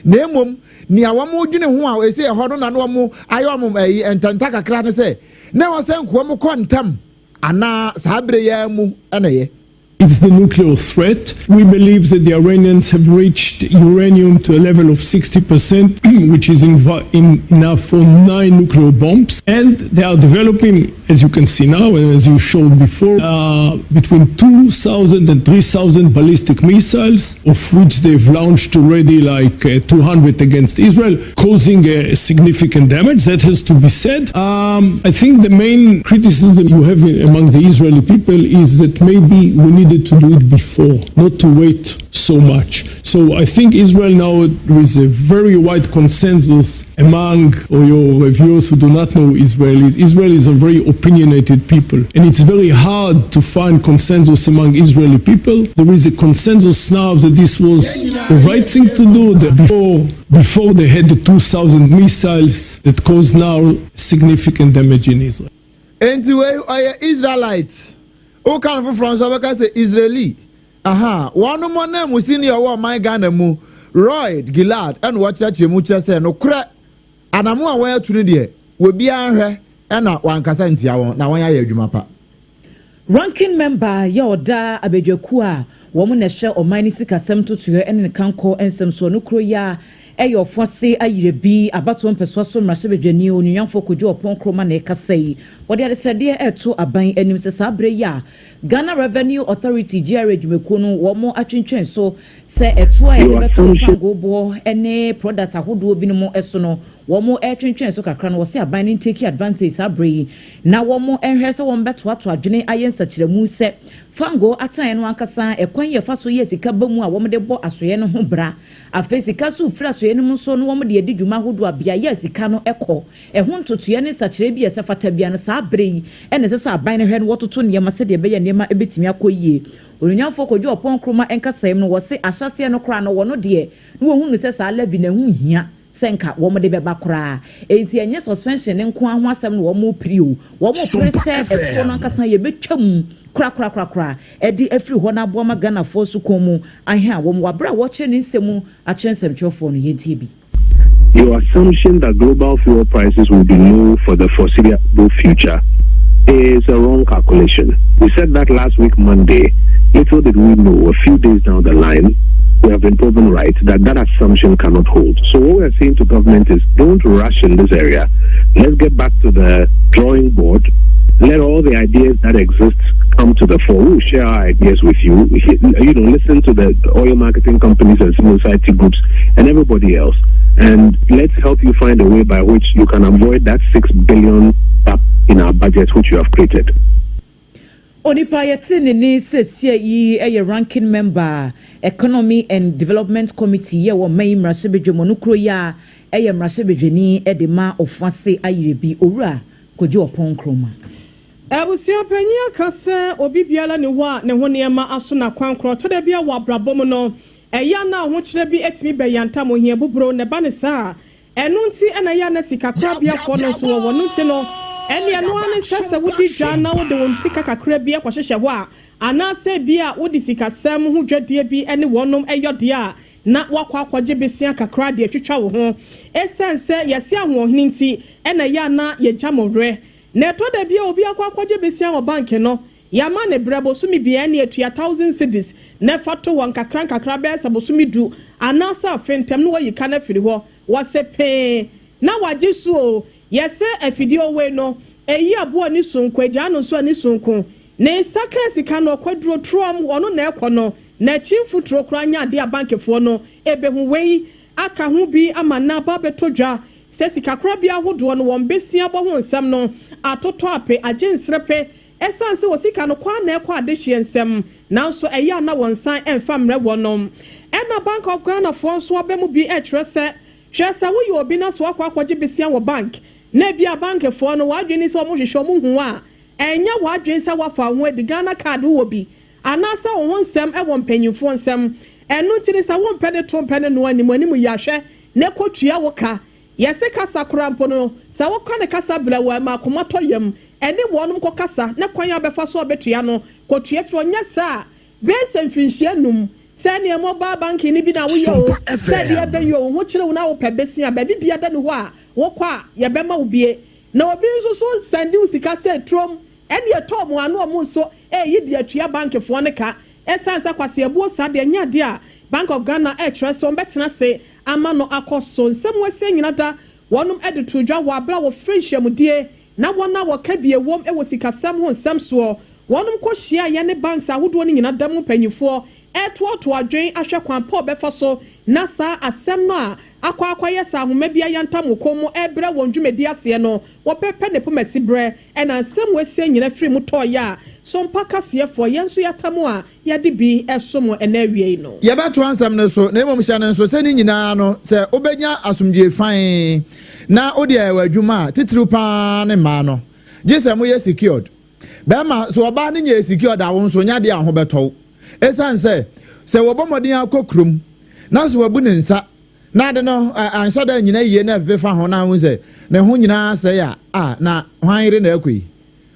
Na mmom, nea wɔdwene ho a ɛsɛ ɛhɔ no na na wɔn ayɛ wɔn ɛyi ntɛnta kakra ne sɛ, na ɛwɔ sɛ nkoa mu kɔ ntɛm anaa saa bere yi ara mu na ɛyɛ. It's the nuclear threat. We believe that the Iranians have reached uranium to a level of 60%, which is in enough for nine nuclear bombs. And they are developing, as you can see now and as you showed before, uh, between 2,000 and 3,000 ballistic missiles, of which they've launched already like uh, 200 against Israel, causing a significant damage. That has to be said. Um, I think the main criticism you have among the Israeli people is that maybe we needed to do it before, not to wait so much. So I think Israel now there is a very wide consensus among or your viewers who do not know Israelis. Israel is a very opinionated people, and it's very hard to find consensus among Israeli people. There is a consensus now that this was the right thing to do that before, before they had the 2,000 missiles that cause now significant damage in Israel. Enti wei ɔyɛ Israelite. Woka no foforɔ nso ɔbɛka sɛ Israeli. Aha, wɔnom ananmusini a ɔwɔ ɔman Ghana mu, Royd Gilad ɛna wɔkyerɛkyerɛ mu kyerɛ sɛ nokorɛ anamon a wɔn atu no deɛ obiara nhwɛ ɛna wankasa ntia wɔn na wɔn ayɛ adwuma pa. Ranking Member yɛ ɔda abadwakuo a wɔn na ɛhwɛ ɔman no sikasɛm ntotoeɛ ne ne kankɔ nsɛm soɔ no kuro yi ara yɛ Ɔfoase Ayerɛbi abatoɔ mpɛsoa so mmarahyɛbadwani Onuonyamfoɔ Kojo Oppong Nkrumah na ɛrekasa yi. Wɔde adesrɛdeɛ reto aban anim sɛ saa berɛ yi a Ghana Revenue Authority, GRA, dwumakuo no wɔn atwentwɛn so sɛ ɛtoɔ a yɛde bɛto fangoo boɔ ne products ahodoɔ binom so no. Wɔn retwentwɛn so kakra no, wɔse aban no ntake advantage saa berɛ yi na wɔn nhwɛ sɛ wɔn bɛtoatoa adwene ayɛ nsakyeramu sɛ fangoo atenaeɛ no ankasa ɛkwan yi ɛfa so yɛ sika ba mu a wɔn de bɔ asoeɛ no ho bra. Afei sika nso refiri asoeɛ no mu nso na wɔn de adi dwuma ahodoɔ a beaeɛ a sika no kɔ ɛho ntotoeɛ ne nsakyeraɛ bi a ɛsɛ fata biara no saa berɛ yi na ɛsɛ sɛ aban no hwɛ na wɔtoto nneɛma sɛdeɛ ɛbɛyɛ a nneɛma bɛtumi akɔ yie. Onuonyamfoɔ Kojo Oppong Nkrumah nkasaeɛ mu no wɔse ahyɛaseɛ no koraa no wɔno deɛ na wɔhunu sɛ saa levy no ɛho nhia sɛ nka wɔn de bɛba koraa. Enti ɛnyɛ suspension no nko ara ho asɛm na wɔrepere o, wɔrepere sɛ ɛtoɔ no ankasa yɛbɛtwa mu korakorakorakora de afiri hɔ na aboa ma Ghanafoɔ nso kɔn mu aheha wɔn wɔ aberɛ a wɔrekyerɛ ne nsɛm mu akyerɛ nsɛmtwerɛfoɔ no. Yɛntie bi. Your assumption that global fuel prices will be low for the foreseeable future is a wrong calculation. We said that last week, Monday. Little did we know, a few days down the line, we have been proven right that that assumption cannot hold. So what we are saying to government is don't rush in this area. Let's get back to the drawing board. Let all the ideas that exist come to the fore. We'll share our ideas with you. You know, listen to the oil marketing companies and civil society groups and everybody else. And let's help you find a way by which you can avoid that 6 billion gap in our budget which you have created. Onipa a yɛte ne nne seesia yi yɛ Ranking Member, Economy and Development Committee yɛ wɔ ɔman yi mmarahyɛbadwam. Ɔno kuro yi ara yɛ mmarahyɛbadwani de ma Ofuase Ayirebi, Owura Kojo Oppong Nkrumah. Abusua panyin aka sɛ obi biara nni hɔ a ne ho nneɛma aso n'akwankorɔ. Ɛtɔ da bi a wɔ abrabɔ mu no, ɛyɛ a na ahokyerɛ bi tumi bɛyantam ohia buburo, na ɛba no saa a, Ɛno nti na ɛyɛ a na sikakorabeafoɔ no nso wɔ hɔ. Ɛno nti no, ɛnneɛ ɛno ara ne sɛ sɛ wodi dwa na wode wo sika kakra bi kɔhyehyɛ hɔ a, anaasɛ ebia wode sikasɛm ho dwadie bi ne wɔnom yɔ deɛ a, na woakɔ akɔgye besea kakra de atwitwa wo ho. Ɛsiane sɛ yɛse ahoɔhene nti na ɛyɛ a na yɛgya mo werɛ. Na ɛtɔ da bi a obi akɔ akɔgye besea wɔ banke no, yɛama no berɛ, bosome biara ɛnneɛ tua thousand cedis na fa to hɔ nkakra nkakra bɛyɛ sɛ bosome du anaasɛ afe ntam na woayi ka no afiri hɔ. Wɔse pee na wagye so oo. Yɛse afidie owei no eyi aboa ani sonko agyaa no nso ani sonko. Ne nsa kaa sika no ɔkwaduro trɔm ɔno na ɛkɔ no nakyi mfuturo koraa nyɛ adeɛ a bankefoɔ no ɛbɛhu wei aka ho bi ama nnɛ aba abɛtɔ dwa sɛ sikakorabea ahodoɔ no wɔn besia bɔ ho nsɛm no atotɔ ape agye nserepe ɛsiane sɛ wɔ sika no kɔ ara na ɛkɔ adehyeɛ nsɛm nanso ɛyɛ a na wɔnsan mfa mmrɛ wɔnom. Ɛna Bank of Ghana foɔ nso aba mu bi rekyerɛ sɛ, hwɛ sɛ woyɛ obi na sɛ woakɔ akɔgye besia wɔ bank na ebia bank foɔ no w'adwene ne sɛ wɔhwehwɛ wɔn hu wo a, ɛnyɛ w'adwene sɛ woafa wo ho adi, Ghana card wowɔ bi anaasɛ wo ho nsɛm wɔ mpanyinfoɔ nsam. Ɛno nti no sɛ wompɛ ne to mpɛ ne noa anim anim yi a hwɛ na kɔtua wo ka. Yɛse kasa koraa mpo no, sɛ woka ne kasa brɛoo a, ɛma akoma tɔ yam. Ɛne wɔnom kɔkasa na kwan a wobɛfa so a wobɛtua no, kɔtua firi hɔ. Nyɛ saa a, bɛyɛ sɛ mfirinhyia num, sɛ ɛneɛ mobile banking no bi na woyɛ oo, sɛ ɛdeɛ bɛn oo, wo ho kyere wo na wopɛ besia a, baabi biara da ni hɔ a wokɔ a, yɛbɛma wo bie. Na obi nso so sɛnde wo sika sɛ turom, ɛneɛ ɛtɔ wɔn ano wɔn nso ɛreyi de atua bankfoɔ no ka. Ɛsiane sɛ kwaseabuo saa deɛ ɛnyɛ adeɛ a Bank of Ghana rekyerɛ sɛ wɔbɛtena ase ama no akɔ so. Nsɛm wɔasie nyina da wɔnom de too dwa wɔ aberɛ a wɔfrɛ nhyiamudie na wɔn a wɔka bie wɔm wɔ sikasɛm ho nsɛm soɔ. Wɔnom kɔ hyiaeɛ ne banks ahodoɔ no nyina da mu mpanyinfoɔ retoatoa adwen ahwɛ kwan pa ɔbɛfa so na saa asɛm no a akɔ akɔyɛ sɛ ahoma bi ayantam wɔ kɔn mu rebrɛ wɔn dwumadi aseɛ no wɔbɛpɛ ne pomasi berɛ na nsɛm wɔasie nyina firi mu tɔeɛ a Sompa kaseɛfoɔ yɛn nso yɛatam a yɛde bi som ɛnnɛ awiei no. Yɛbɛtoa nsɛm no so, na mmom hyɛ no nso sɛ ne nyinaa no, sɛ wobɛnya asomdwoe fann na wode ayɛ w'adwuma a, titiriw pa ara ne mmaa no, gye sɛ moyɛ secured. Bɛrima, sɛ ɔbaa no nyɛɛ secured a, wo nso nyɛ adeɛ a wo ho bɛtɔ wo. Esiane sɛ, sɛ wɔbɔ mmɔden akɔ kurom na sɛ wabu ne nsa na ade no anhyɛ da annyina yie na ɛfefa ho na wohu sɛ ne ho nyinaa asɛe a, ah, na hwan yere na ɛkɔ yi?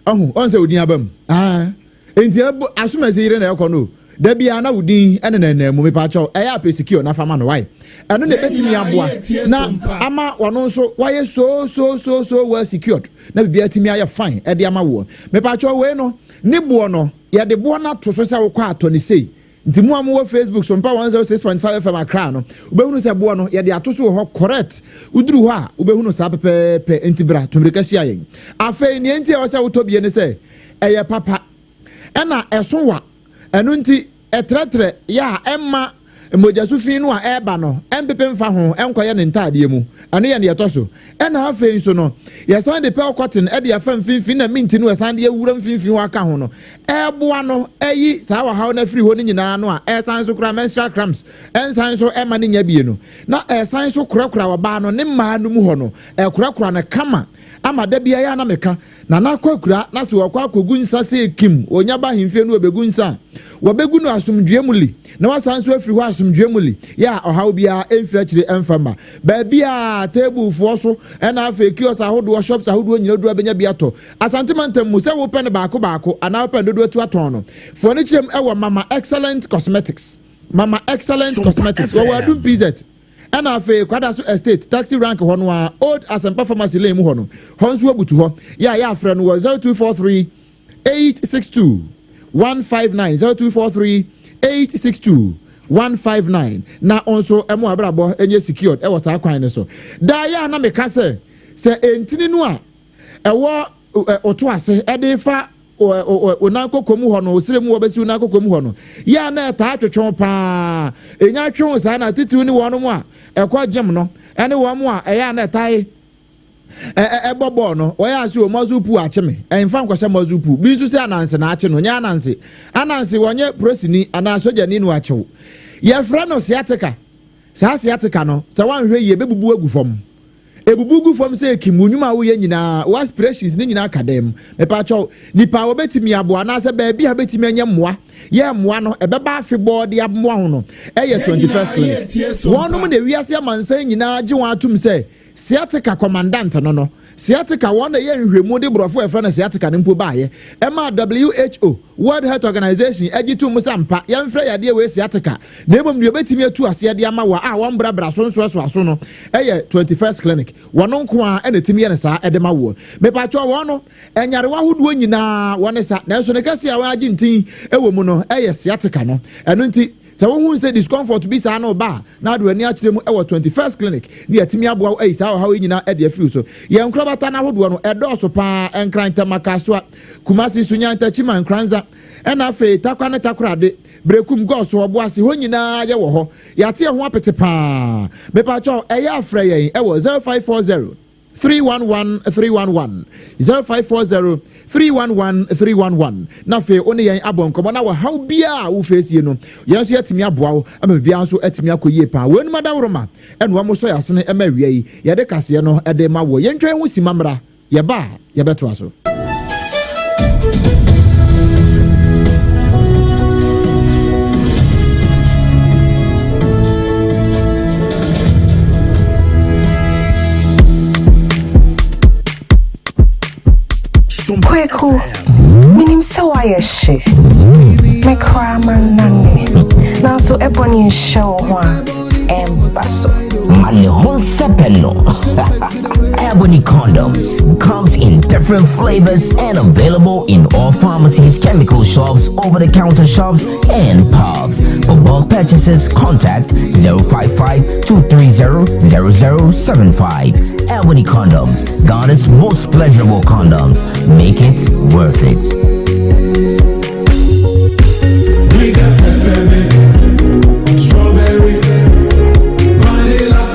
Ɔho, ɔn sɛ odin aba mu. Aah. Enti ɛbo, asomasi yere na ɛkɔ no o. Da biara na wo din nenanam mu. Mepaakyɛw, ɛyɛ a pɛ secure na fa ma no, wai? Ɛno na ɛbɛtumi aboa na ama ɔno nso wayɛ so so so so well secured na biribiara atumi ayɛ fine ɛde ama woɔ. Mepaakyɛw, wei no, ne boɔ no, yɛde boɔ no ato so sɛ wokɔ atɔ no sei. Nti mo a mowɔ Facebook so mpa 106.5 FM Accra no, wobɛhunu sɛ boɔ no, yɛde ato so wɔ hɔ correct. Woduru hɔ a, wobɛhunu saa pɛpɛɛpɛ. Nti bra, tu mmirika hyia yɛn. Afei, nea enti a ɛwɔ sɛ wotɔ bie ne sɛ, ɛyɛ papa, ɛna ɛso wa. Ɛno nti, ɛtrɛtrɛ yɛ a ɛmma Mogyasu fi no a ɛreba no mpepe mfa ho nkɔyɛ ne ntaadeɛ mu. Ɛno yɛ nea ɛtɔ so. Ɛna afei nso no, yɛsan de pearl cotton de afa mfimfini na mint no ɛsan de awura mfimfini hɔ aka ho no, ɛreboa no ayi saa ɔhaw no afiri hɔ no nyinaa no a ɛresan nso kora menstrual cramps ɛnsan nso ɛma no nya bie no, na ɛsan nso korakora ɔbaa no ne mmaa no mu hɔ no, ɛkorakora no kama ama da biara yɛ a na meka Nana kɔ akura na se wɔkɔ akɔgu nsa se kim onya ba ahemfie no wɔbɛgu nsa a, wɔbɛgu no asomdwoeɛ mu li na wasan nso afiri hɔ asomdwoeɛ mu li yɛ a ɔhaw biara ɛmfiri akyire ɛmfa mma. Baabiara, tablefoɔ so ɛna afei kiosk ahodoɔ, shops ahodoɔ nyina dodoɔ bɛnya bi atɔ. Asante mantam mu, sɛ wopɛ no baako baako anaa wopɛ no dodoɔ atu atɔn no, foɔ no kyerɛm ɛwɔ Mama Excellent Cosmetics. Mama Excellent Cosmetics, wɔwɔ Adum PZ. Ɛna afei Kwadaso Estate taxi rank hɔ no ara, Old Asempa Pharmacy lane mu hɔ no, hɔ nso abutu hɔ. Yɛ a yɛafrɛ no wɔ 0243 862 159, 0243 862 159, na wo nso mo abrabɔ nyɛ secured wɔ saa kwan no so. Daa yɛ a na meka sɛ, sɛ ntini no a ɛwɔ wo to ase de fa wo nan koko mu hɔ no, wo srɛ mu wɔbɛsi wo nan koko mu hɔ no, yɛ a na ɛtaa twetwe wo paa. Ɛnya twe wo saa na titiriw ne wɔn a ɛkɔ gym no ne wɔn a ɛyɛ a na ɛtae ɛbɔ bɔɔl no, wɔyɛ ase o muscle pull akye me, ɛmfa nkɔhyɛ muscle pull. Bi nso sɛ ananse na akye no, nyɛ ananse. Ananse wɔnyɛ prosini anaa sogyani na wakye wo. Yɛfrɛ no sciatica. Saa sciatica no, sɛ woanhwɛ yie, ɛbɛbubu agu fam. Ebubu gu fam sɛ ekim, wo nnwuma a woyɛ nyinaa, wo aspirations ne nyinaa ka dɛm. Mepakyɛw, nipa a wɔbɛtumi aboa anaasɛ baabi a wobɛtumi anya mmoa, yɛ mmoa no, ɛbɛba afebɔɔ de amoa ho no, ɛyɛ 21st Clinic. Wɔnom na ewiase amansan nyinaa gye wɔn atom sɛ sciatica commandant no no. Sciatica, wɔn na ɛyɛ nhwehwɛmu de borɔfo a yɛfrɛ no sciatica no mpo baeɛ. Ɛmaa WHO, World Health Organization, gye toom sɛ ampa, yɛmfrɛ yadeɛ wei sciatica, na mmom deɛ wɔbɛtumi atu aseɛ de ama wɔ a wɔmbrabra so nsoasoaso no yɛ 21st Clinic. Wɔn nko ara na ɛtumi yɛ no saa de ma woɔ. Mepakyɛw, wɔn no, nyarewa ahodoɔ nyinaa wɔn sa, nanso ne kɛseɛ a wɔagye ntin wɔ mu no yɛ sciatica no. Ɛno nti, Sɛ wohu sɛ discomfort bi saa no reba a, na wode w'ani akyerɛ mu wɔ 21st Clinic na yɛatumi aboa wo ayi saa ɔhaw yi nyinaa de afiri wo so. Yɛn nkorabata no ahodoɔ no, ɛdɔɔso pa ara, Nkran, Tema, Kasoa, Kumasi, Sunyani, Techiman, Nkoranza, ɛna afei Tarkwa ne Takoradi, Berekum, Goso, Ɔboase, hɔ nyinaa yɛwɔ hɔ. Yɛate ɛho apete pa ara. Mepakyɛw, ɛyɛ a frɛ yɛn wɔ 0540. 311 311 0540 311 311 na afei wo ne yɛn abɔ nkɔmmɔ na wɔhaw biara a wofeesie no yɛn nso yɛatumi aboa wo ama biribiara nso atumi akɔ yie paa. Weinom adaworoma ɛna wɔn sɔ yɛn asene ɛma awia yi yɛde kaseɛ no ɛde ma woɔ. Yɛntwa yɛn ho sima mmra, yɛba a yɛbɛtoa so. Kweku, minim sɛ woayɛ hye. Me koraa mannane. Nanso ɛbɔ ne nhyɛ wo ho a, ɛmba so. Ma ne ho nsɛpɛ no. Ebony condoms comes in different flavors and available in all pharmacies, chemical shops, over-the-counter shops, and pubs. For bulk purchases, contact 055 230 0075. Ebony condoms, Ghana's most pleasurable condoms. Make it worth it. We got peppermint, strawberry, vanilla,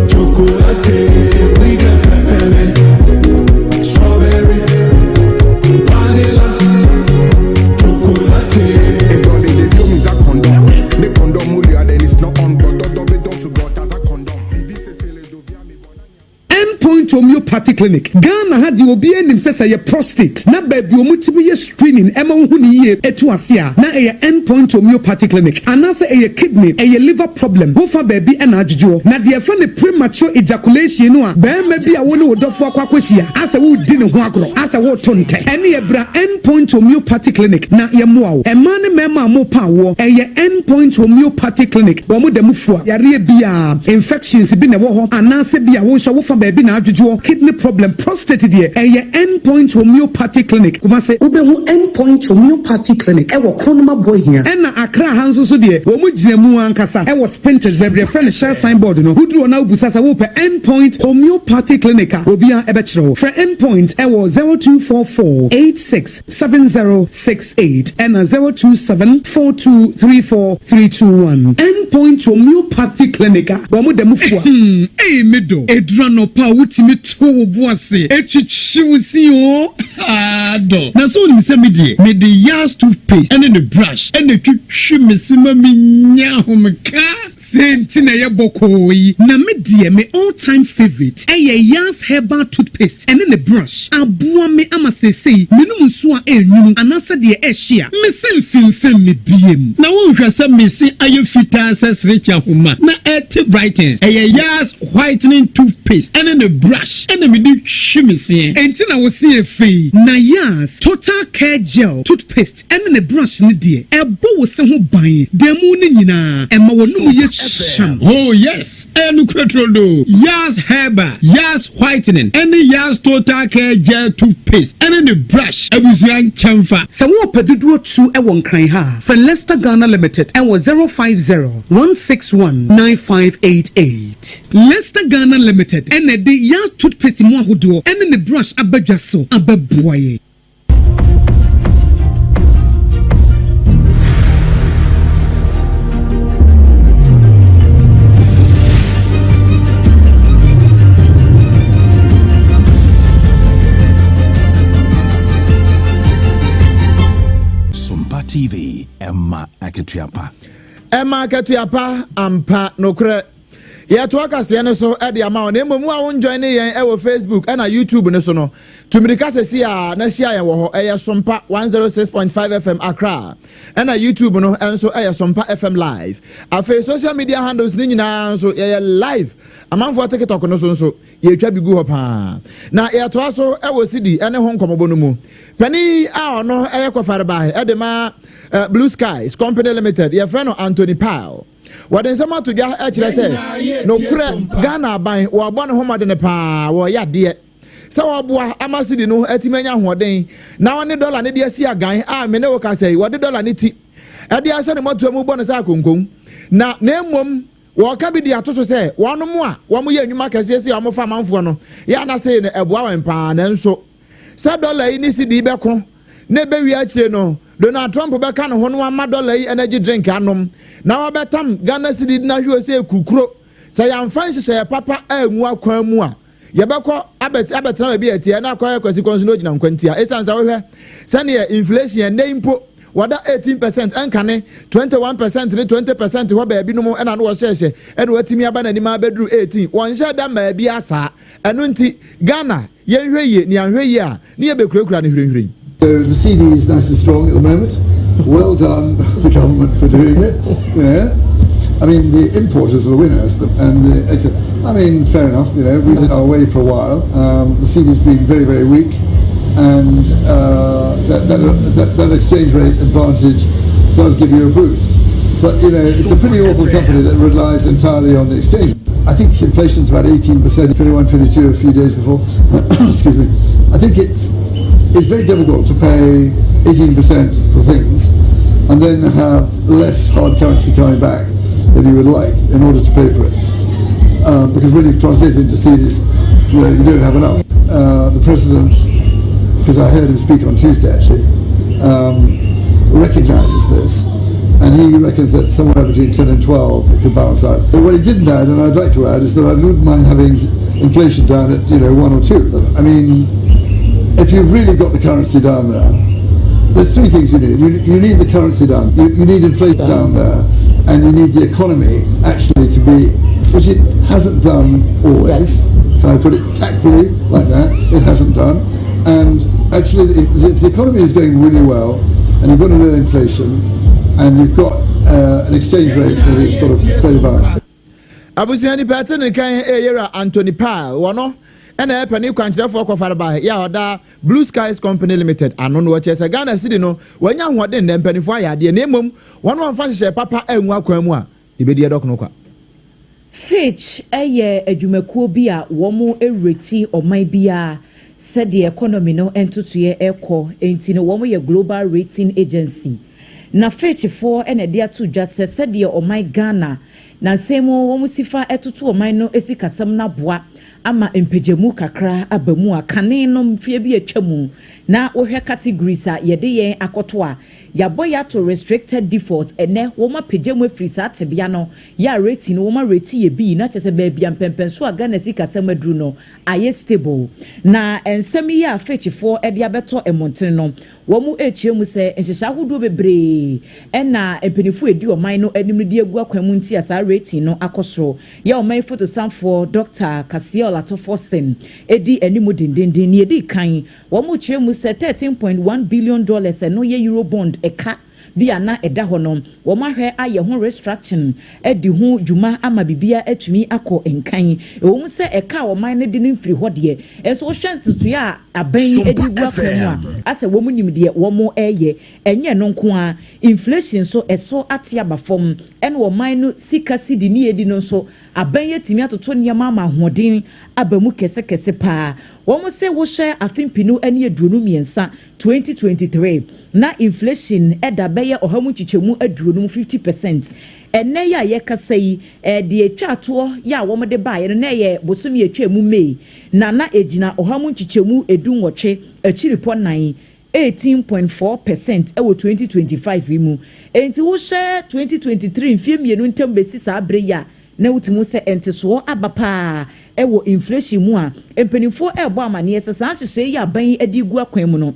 chocolate. We got peppermint, strawberry, vanilla, chocolate. End Point Homeopathy Clinic, Ghana ha deɛ obiara nim sɛ sɛ ɛyɛ prostate na baabi a wɔtumi yɛ screening ma wohu no yie to ase a, na ɛyɛ End Point Homeopathy Clinic. Anaasɛ ɛyɛ kidney, ɛyɛ liver problem, wofa baabi na adwodwoɔ. Na deɛ yɛfrɛ no premature ejaculation no a, barima bi a wo ne wo dɔfoɔ akɔ akɔhyia asɛ woredi ne ho agorɔ, asɛ woreto ntɛ, ɛnneɛ bra End Point Homeopathy Clinic na yɛmmoa wo. Mmaa ne mmarima a morepa awoɔ, ɛyɛ End Point Homeopathy Clinic, wɔn da mu fua yareɛ biara, infections bi na ɛwɔ hɔ anaasɛ bi a wo nso wofa baabi na. na adwodwoɔ, kidney problem, prostate deɛ, ɛyɛ End Point Homeopathy Clinic, Kumasi. Wobɛhu End Point Homeopathy Clinic wɔ Kronum Aboahia. Ɛna Accra ha nso so deɛ, wɔn gyina mu ankasa wɔ Spintex, baabi a yɛfrɛ no Shell sign board no. Woduru hɔ na wobisa sɛ wopɛ End Point Homeopathy Clinic a, obiara bɛkyerɛ wo. Frɛ End Point wɔ 0244 86 7068 ɛna 027 42 34 321. End Point Homeopathy Clinic a wɔn da mu fua. Hmm ei me dɔ, ɛduru anɔpa a wotumi to wo bo ase twitwi wo se oo haa dɔ. Na sɛ wonim sɛ me deɛ mede Yas toothpaste ne ne brush na ɛtwitwi me se ma menya ahomeka. Sei nti na ɛyɛ bɔkɔɔ yi. Na me deɛ me all time favourite ɛyɛ Yas herbal toothpaste ɛne ne brush. Aboa me ama seesei menom nsuo a ɛnwunu anaasɛ deɛ ɛhye a, me se mfimfim me biem. Na wonhwɛ sɛ me se ayɛ fitaa sɛ serekye ahoma na ɛte brightens. Ɛyɛ Yas whitening toothpaste ɛne ne brush ɛna mede hwi me seɛ. Enti na wo se yɛ fɛ yi. Na Yas total care gel toothpaste ɛne ne brush no deɛ, ɛbɔ wo se ho ban da mu no nyinaa, ɛma w'anum yɛ hyam. Oh yes, ɛyɛ nokorɛ turodoo, Yas Herbal, Yas Whitening ɛne Yas Total Care Gel Toothpaste ɛne ne brush abusua nkyɛnfa. Sɛ worepɛ dodoɔ tu wɔ Nkran ha a, frɛ Lester Ghana Limited wɔ 050 161 9588. Lester Ghana Limited na ɛde Yas Toothpaste mu ahodoɔ ɛne ne brush aba dwa so abɛboa yɛn. Sompa TV, ɛma akatua pa. Ɛma akatua pa ampa nokorɛ. Yɛtoa kaseɛ no so de ama wo na mmom wo a wo njoine yɛn wɔ Facebook ɛna YouTube no so no, tu mirika sɛsi a na hyia yɛn wɔ hɔ. Ɛyɛ Sompa 106.5 FM Accra ɛna YouTube no nso ɛyɛ Sompa FM Live. Afei social media handles no nyinaa nso yɛyɛ live. Amanfoɔ TikTok no so nso yɛtwa bi gu hɔ paa. Na yɛtoa so wɔ sidi ne ho nkɔmmɔbɔ no mu. Panin a ɔno ɛyɛ kɔfarebae de ma Blue Skies Company Limited, yɛfrɛ no Anthony Pyle. Wɔde nsɛm ato dwa kyerɛ sɛ nokorɛ Ghana aban wɔrebɔ ne ho mmɔdene paa wɔreyɛ adeɛ sɛ wɔboa ama cedi no atumi anya ahoɔden na wɔne dɔla no de asi agan a me ne wo kasa yi wɔde dɔla no ti de ahyɛ ne mmɔtoa mu bɔ no sɛ akonkon na na mmom wɔka bi de ato so sɛ wɔnom a wɔyɛ nnwuma kɛseɛ sei a wɔfa amanfoɔ no yɛ ana sei no ɛboa wɔn paa nanso Sɛ dɔla yi ne cedi yi bɛko na ɛbɛwie akyire no, Donald Trump bɛka ne ho na wama dɔla yi energy drink anom na wabɛtam Ghana cedi de no ahwe hɔ sɛ kukuro. Sɛ yɛamfa nhyehyɛeɛ papa angu akwan mu a, yɛbɛkɔ abɛtena baabi a ɛteɛ na akɔyɛ Kwasi Kɔnso na ɔgyina nkwantia. Ɛsiane sɛ wohwɛ sɛdeɛ inflation ɛnnɛ yi mpo wɔda 18 percent ɛnkane 21 percent ne 20 percent hɔ baabi nom ɛna no wɔhyɛhyɛ ɛna watumi aba n'anim abɛduru 18 wɔnhyɛ da mmaa bi asaa. Ɛno nti Ghana Yɛnhwɛ yie, na yɛanhwɛ yie a, ne yɛbɛkurakura no hwirenhwiren. So the cedi is nice and strong at the moment. Well done, the government, for doing it. You know, I mean, the importers are the winners, and the, I mean, fair enough. You know, we've been our way for a while. Um, the cedi's been very, very weak, and uh, that, that, that, that exchange rate advantage does give you a boost. But you know, it's a pretty awful company that relies entirely on the exchange. I think inflation's about 18%, 21, 22 a few days before. Excuse me. I think it's it's very difficult to pay 18% for things and then have less hard currency coming back than you would like in order to pay for it. Uh, because when you translate it into cedis, you know, you don't have enough. Uh, the president, because I heard him speak on Tuesday actually, um, recognizes this and he reckons that somewhere between 10 and 12 it could balance out. But what he didn't add, and I'd like to add, is that I wouldn't mind having inflation down at you know 1 or 2. I mean, if you've really got the currency down there, there's three things you need. You, you need the currency down, you, you need inflation down there, and you need the economy actually to be, which it hasn't done always. Yes. Can I put it tactfully like that? It hasn't done. And actually, if the economy is going really well, and you've got a low inflation, and you've got uh, an exchange rate that is sort of fairly balanced. Abusua nipa ɛte ne kan ɛyɛ yɛwura Anthony Pyle wɔno ɛna ɛyɛ panin kwankyerɛfoɔ kɔfareba yɛ a ɔda Blue Skies Company Limited ano no wɔkyerɛ sɛ Ghana cedi no wɔanya ahoɔden nnɛ mpanimfoɔ ayɛ adeɛ na mmom wɔn wɔmfa nhyehyɛɛ papa angu akwan mu a yɛbɛdi ɛdɔkono kwa. Fitch yɛ adwumakuo bi a wɔn rate ɔman biara sɛdeɛ economy no ntotoeɛ rekɔ nti no wɔn yɛ global rating agency. Na Fitch foɔ na ɛde ato dwa sɛ sɛdeɛ ɔman Ghana nansa mu wɔn si fa toto ɔman no sikasɛm no aboa ama mpagyamu kakra aba mu a kane no mfeɛ bi atwa mu na wohwɛ categories a yɛde yɛn akɔto a yɛabɔ yɛ ato restricted default. Ɛnɛ wɔn apagya mu afiri saa tebea no yɛ a rating no wɔn arate yɛ bi na kyerɛ sɛ baabi a mpɛmpɛnso a Ghana sikasɛm aduru no ayɛ stable. Na nsɛm yi a Fitchfoɔ de abɛtɔ mmɔntene no, wɔn rekyerɛ mu sɛ nhyehyɛ ahodoɔ bebree ɛna mpanimfoɔ edi ɔman no anim no de agu akwan mu nti a saa rating no akɔ soro. Yɛ ɔman fotosanfoɔ Dr. Cassiel Ato Forson edi anim dendenden. Ne edi kan, wɔn rekyerɛ mu sɛ $13.1 billion, ɛno yɛ Eurobond ɛka bi a na ɛda hɔ no, wɔn ahwɛ ayɛ ho restructuring adi ho dwuma ama biribiara atumi akɔ nkan. Ɛwɔ mu sɛ ɛka a ɔman no de no mfiri hɔ deɛ, ɛnso wohwɛ ntotoeɛ a aban yi de gu akwan mu a, asɛ wɔn nim deɛ wɔn reyɛ. Ɛnyɛ no nko a, inflation nso ɛso ate aba fam, ɛna ɔman no sika si di ne edi no nso, aban yi atumi atoto nneɛma ama ahoɔden aba mu kɛsekɛse paa. Wɔn sɛ wohyɛ afe 2023, 2023, na inflation ɛda bɛyɛ 50%, 50%. Ɛnɛ yi a yɛkasa yi, ɛdeɛ etwa atoɔ yɛ a wɔn de baeɛ no na ɛyɛ bosomi etwa mu May na egyina 18.4%, 18.4% ɛwɔ 2025 yi mu. Nti wohyɛ 2023 mfie 2 ntam bɛsi saa abere yi a, na wotumi sɛ ntesoɔ aba paa ɛwɔ inflation mu a mpanimfoɔ ɛrebɔ amaneɛ sɛ saa nhyehyɛ yi aban yi de gu akwan mu no,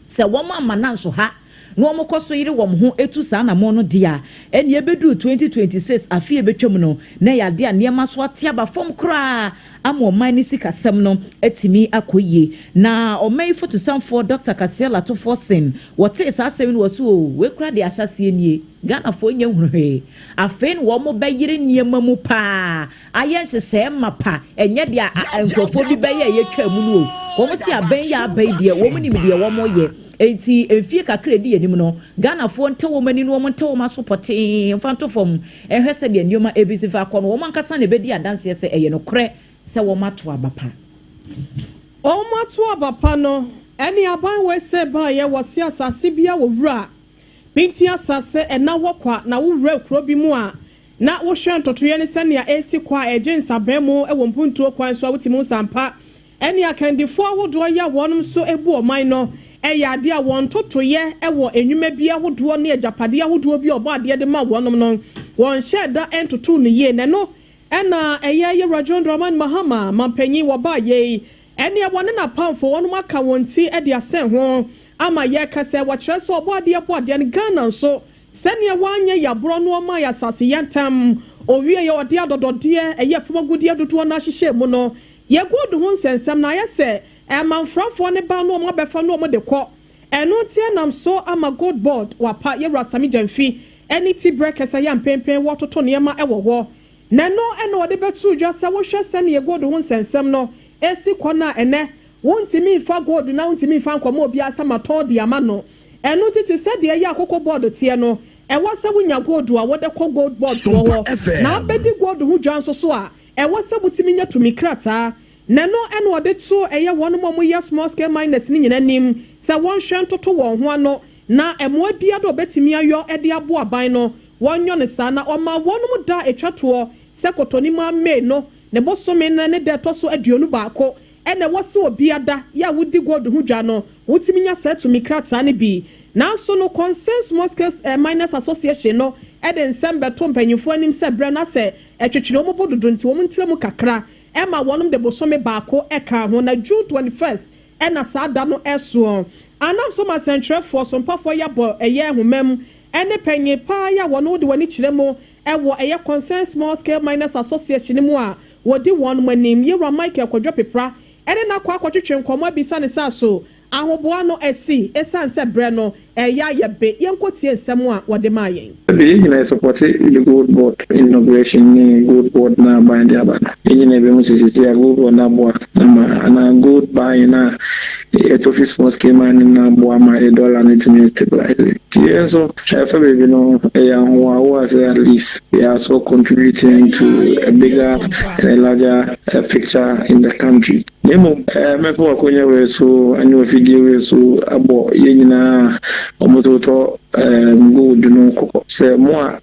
sɛ wɔn ama na nso ha na wɔn kɔ so yere wɔn ho etu saa anamɔ no deɛ a, ɛnea ebeduru 2026 afe ebetwam no, na yɛ adeɛ a nneɛma so ate aba fam koraa ama ɔman ne sikasɛm no atumi akɔ yie. Na ɔman yi fotosanfoɔ Dr. Cassiel Ato Forson wɔtee saa asɛm no wɔ so o, wekura de ahyɛseɛ nie. Ghanafoɔ nyɛ nhunu hwee. Afei na wɔn bɛyere nneɛma mu paa ayɛ nhyehyɛe mapa. Ɛnyɛ deɛ nkurɔfoɔ bi bɛyɛ a yɛtwa mu no o. Wɔn si abɛn yɛ aban deɛ, wɔn nim deɛ wɔn yɛ. Nti mfie kakra edi anim no, Ghanafoɔ ntɛ wɔn ani na wɔn ntɛ wɔn aso pɔtee mfa nto fam ɛhwɛ sɛdeɛ nneɛma ebi si fa akɔ no. Wɔn ankasa na ebedi adanseɛ sɛ ɛyɛ nokorɛ sɛ wɔn ato aba pa. Wɔn ato aba pa no, ɛne aban wei sɛ baayɛ wɔsi asase bi a wɔwura binti asase ɛna wɔ kwa na wowura kuro bi mu a na wohwɛ ntotoeɛ ne sɛnea ɛsi kɔ a ɛgye nsabɛn mu wɔ mpuntuo kwan so a, wotumi nsampa ɛne akandifoɔ ahodoɔ yi a wɔn nso ebu ɔman no, ɛyɛ adeɛ a wɔn ntotoeɛ wɔ enwuma bi ahodoɔ ne agyapadeɛ ahodoɔ bi a ɔbɔ adeɛ de ma wɔn no, wɔn hyɛ da ntoto no yie. N'ɛno ɛna ɛyɛ yɛwura John Dramani Mahama mampanyin wɔbaa yie ɛne wɔne n'apamfo wɔn aka wɔn ti de asɛn ho ama yɛka sɛ wɔkyerɛ sɛ ɔbɔ adeɛ bɔ adeɛ no Ghana nso sɛnea wɔanyɛ yaborɔ no ɔma yɛ asase yɛntam owie yɛ ɔde adɔdɔdeɛ ɛyɛ fam agudeɛ dodoɔ no ahyehyɛ mu no, yɛ gold ho nsɛnsɛm na ayɛ sɛ ɛmanfrafoɔ ne ba no ɔmo abɛfa no ɔmo de kɔ. Ɛno ti nam so ama Gold Board wapa yɛwura Sammy Gyamfi ɛne ti brɛ kɛsɛ yɛ mpempem wɔtoto nneɛma ɛwɔ hɔ. Na ɛno ɛna ɔde bɛto dwa sɛ wohwɛ sɛnea gold ho nsɛnsɛm no esi kɔ no a, ɛnɛ wontumi nfa gold na wontumi nfa nkɔmɔ obiara sɛ matɔn de ama no. Ɛno tete sɛdeɛ ɛyɛ akokɔ board teɛ no, ɛwɔ sɛ wonya gold a wɔde kɔ Gold Board foɔ hɔ na abɛdi gold ho dwa nso so a, ɛwɔ sɛ wotumi nya tumi krataa. Na ɛno ɛna ɔde to ɛyɛ wɔn a wɔyɛ small scale miners ne nyinaa anim sɛ wɔnhwɛ ntoto wɔn ho ano na ɛmoa biara de ɔbɛtumi ayɔ ɛde abo aban no, wɔnyɔ ne saa. Na ɔma wɔn da etwa toɔ sɛ kɔtɔnim May no ne bosome no ne da ɛtɔ so 21 ɛna ɛwɔ sɛ obi ada yɛ a wodi gold ho dwa no, wotumi nya saa tumi krataa no bi. Nanso no, Concern Small Scale Miners Association no ɛde nsɛm bɛto mpanyinfoɔ anim sɛ brɛ no asɛ ɛtwitwiri wɔn bo dodo, nti wɔn ntira mu kakra ɛma wɔn de bosome baako ɛka ho na June 21st ɛna saa da no ɛsoɔ. Anam so ma sɛntwerɛfoɔ so mpafoɔ yɛabɔ ɛyɛ nhoma mu ɛne panyin paa yɛ a wɔn de wɔn ani kyerɛ mu ɛwɔ ɛyɛ Concern Small Scale Miners Association mu a wɔdi wɔn mu anim, yɛwura Michael Kwadwo Pepra, ɛne n'akɔ akɔtwitwe nkɔmɔ abisa ne sa so ahoboa no asi ɛsiane sɛ berɛ no ɛyɛ ayɛ be. Yɛnkɔ tie nsɛm a wɔde maa yɛn. Yɛn nyinaa support the Gold Board inauguration ne Gold Board na aban de aba no. Yɛn nyinaa ebi mu sisi a Gold Board na aboa ama anaa gold buying na Yɛtɔ fi small scale mining no aboa ma yɛ dollar no tumi stabilize. Nti yɛn nso ɛfa baabi no ɛyɛ ahohoahoa sɛ at least we are also contributing to a bigger and a larger picture in the country. Na mmom mɛfa w'akonya wei so ne w'afidie wei so abɔ yɛn nyinaa a wɔtotɔ gold no kɔkɔ sɛ mo a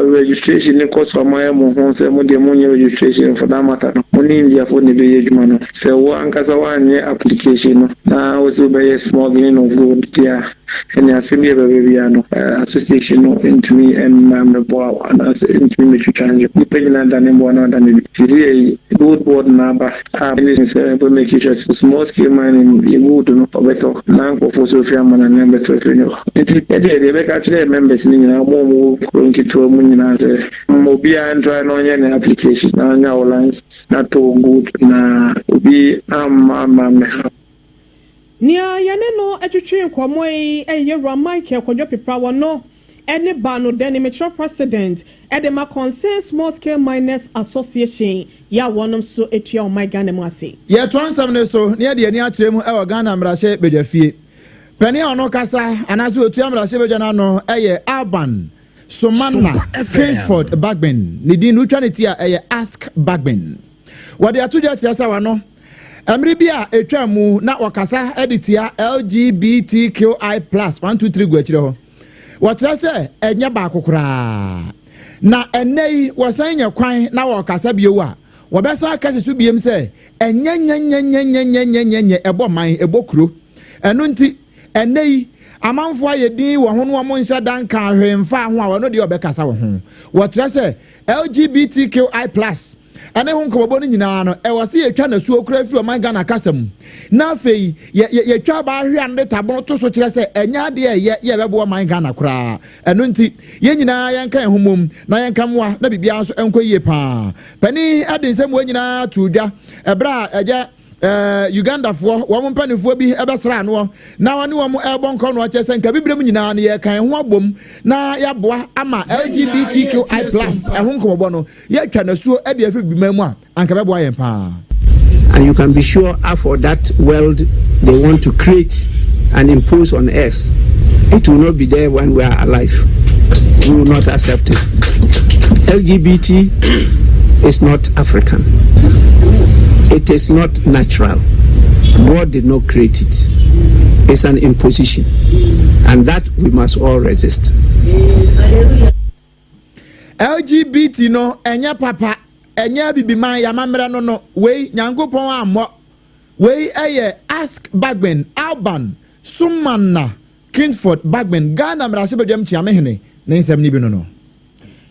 registration ne kɔ so a moayɛ mo ho sɛ mo deɛ monyɛ registration for that matter no, mo ne Indiafoɔ na ɛbɛyɛ adwuma no. Sɛ wo ankasa woanyɛ application no na wo sɛ wobɛyɛ smuggling of gold deɛ a, ɛne asɛm bi a ɛbɛba biara no, association no ntumi mma mmɛboa wo anaasɛ ntumi mmɛtwitwa ngye. Nnipa nyinaa dane mmoa na ɔdane bi. Sisi yɛ gold board na aba a ɛne sɛ ɛbɛ make sure sɛ small scale mining yɛ gold no ɔbɛtɔ na nkurɔfoɔ so firi amanane bɛtɔ afiri ne hɔ. Nti ɛdeɛ deɛ ɛbɛka kyerɛ members no nyinaa, ɔmo a ɔmo kuro nketewa mu nyinaa, sɛ ma obiara ntra na ɔnyɛ ne application na ɔnya wo license na tɔ gold na obi amma amma mmɛha. Nea yɛne no atwitwe nkɔmmɔ yi yɛ Wura Michael Kwadwo Pepra, wɔ no ne ba no dɛn mekyerɛ president ɛde ma Concern Small Scale Miners Association yɛ a wɔnom nso atua ɔman Ghana mu ase. Yɛtoa nsɛm no so na yɛde ani akyerɛ mu wɔ Ghana mmarahyɛ badwafie. Panin a ɔno kasa anaasɛ otua mmarahyɛ badwa no ano yɛ Alban Sumana Kingsford Bagbin. Ne din no wotwa ne ti a ɛyɛ Ask Bagbin. Wɔde ato dwa kyerɛ sɛ wano mmere bi a ɛtwa mu na wɔkasa de tia LGBTQI plus 1 2 3 gu akyire hɔ. Wɔkyerɛ sɛ ɛnyɛ baako koraa. Na ɛnnɛ yi wɔsan nya kwan na wɔkasa bio a wɔbɛsan akasi so biem sɛ ɛnyɛ nyɛnyɛnyɛnyɛnyɛnyɛnyɛ, ɛbɔ man, ɛbɔ kuro. Ɛno nti ɛnnɛ yi amanfoɔ ayɛ din wɔ ho no, wɔn nhyɛ dan ka hwee mfa ho a wɔno deɛ ɔbɛkasa wɔ ho. Wɔkyerɛ sɛ LGBTQI plus ɛne ho nkɔmɔbɔ no nyinaa no, ɛwɔ sɛ yɛtwa nasuo kura firi ɔman Ghana kasa mu na afei yɛtwa abaa hwɛ ano de tabono to so kyerɛ sɛ ɛnyɛ adeɛ ɛyɛ yɛbɛboa ɔman Ghana koraa. Ɛno nti yɛn nyinaa yɛnka yɛn ho mom na yɛnka mmoa na biribiara nso nkɔ yie paa. Panin ɛde nsɛm wɔ nyinaa to dwa ɛberɛ a ɛgya Ugandafoɔ wɔn mpanimfoɔ bi bɛsra anoɔ na wɔne wɔn ɛrebɔ nkɔ no, ɔkyerɛ sɛ nka bibirem nyinaa no yɛka yɛn ho abom na yɛaboa ama LGBTQI plus ɛho nkɔmɔbɔ no yɛatwa nasuo de afiri bibiman mu a anka bɛboa yɛn paa. And you can be sure for that world they want to create and impose on us, it will not be there when we are alive. We will not accept it. LGBT is not African. It is not natural. God did not create it. It's an imposition. And that we must all resist. LGBT no ɛnyɛ papa, ɛnyɛ bibiman yamammerɛ no wei Nyankopɔn ammɔ wei. Ɛyɛ Ask Bagbin, Alban Sumana Kingsford Bagbin, Ghana mmarahyɛbadwam kyiamehene ne nsɛm no bi no.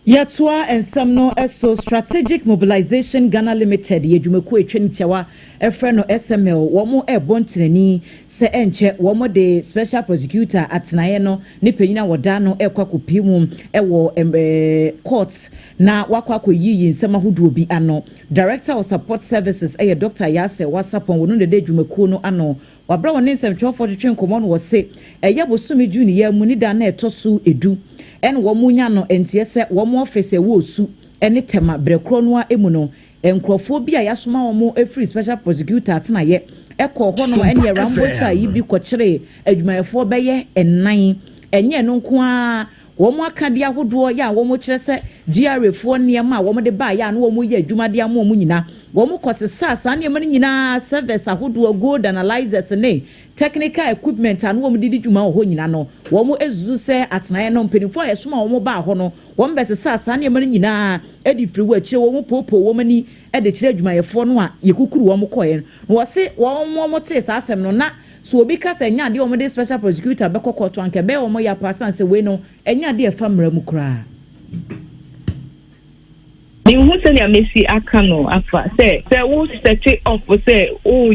Yɛtoa nsɛm no so. Strategic Mobilization Ghana Limited yɛ dwumakuo atwa ne tiawa ɛfrɛ no SML. Wɔn ɛrebɔ ntenani sɛ ɛnkyɛ wɔn de special prosecutor atenaeɛ no ne panyin a wɔda no ɛrekɔ akɔpie mu ɛwɔ court na wakɔ akɔyiyi nsɛm ahodoɔ bi ano. Director of support services ɛyɛ Dr Yasɛ Wasapɔn, wɔn no deda dwumakuo no ano. Wabra wɔn ne nsɛmtwerɛfoɔ twetwe nkɔmɔ no, wɔ se ɛyɛ bosome June yɛ mu ne da na ɛtɔ so 10 ɛna wɔn nya no nteɛ sɛ wɔn office ɛwɔ Osu ɛne Tɛma brɛ no a emu no, nkurɔfoɔ bi a yɛasoma wɔn afiri special prosecutor atenaeɛ ɛkɔ hɔnom ɛne Rambo star yi bi kɔkyerɛ adwumayɛfoɔ bɛyɛ ɛnan. Ɛnyɛ no nko ara, wɔn akadeɛ ahodoɔ yɛ a wɔn kyerɛ sɛ GRA foɔ nneɛma a wɔn de baa yɛ a na wɔn yɛ adwuma de ama wɔn nyinaa, wɔn kɔ sesa saa nneɛma no nyinaa, servers ahodoɔ, gold analyzers ne technical equipment a na wɔn de di dwuma wɔ hɔ nyinaa no. Wɔn ezuzu sɛ atenaeɛ no mpanimfoɔ a yɛsoma wɔn baa hɔ no, wɔn bɛsesa saa nneɛma no nyinaa de firi wɔ akyire. Wɔn poopoo wɔn ani de kyerɛ adwumayɛfoɔ no a yɛkukuru wɔn kɔɛ no, na wɔse wɔn tee saa asɛm no na so obi ka sɛ ɛnyɛ adeɛ wɔn de special prosecutor bɛkɔ kɔɔto anka ɛbɛyɛ wɔn yɛ apa asan sɛ wei no ɛnyɛ adeɛ ɛfa mmara mu koraa. Mehu sɛnea mesi aka no afa sɛ wo set off sɛ wo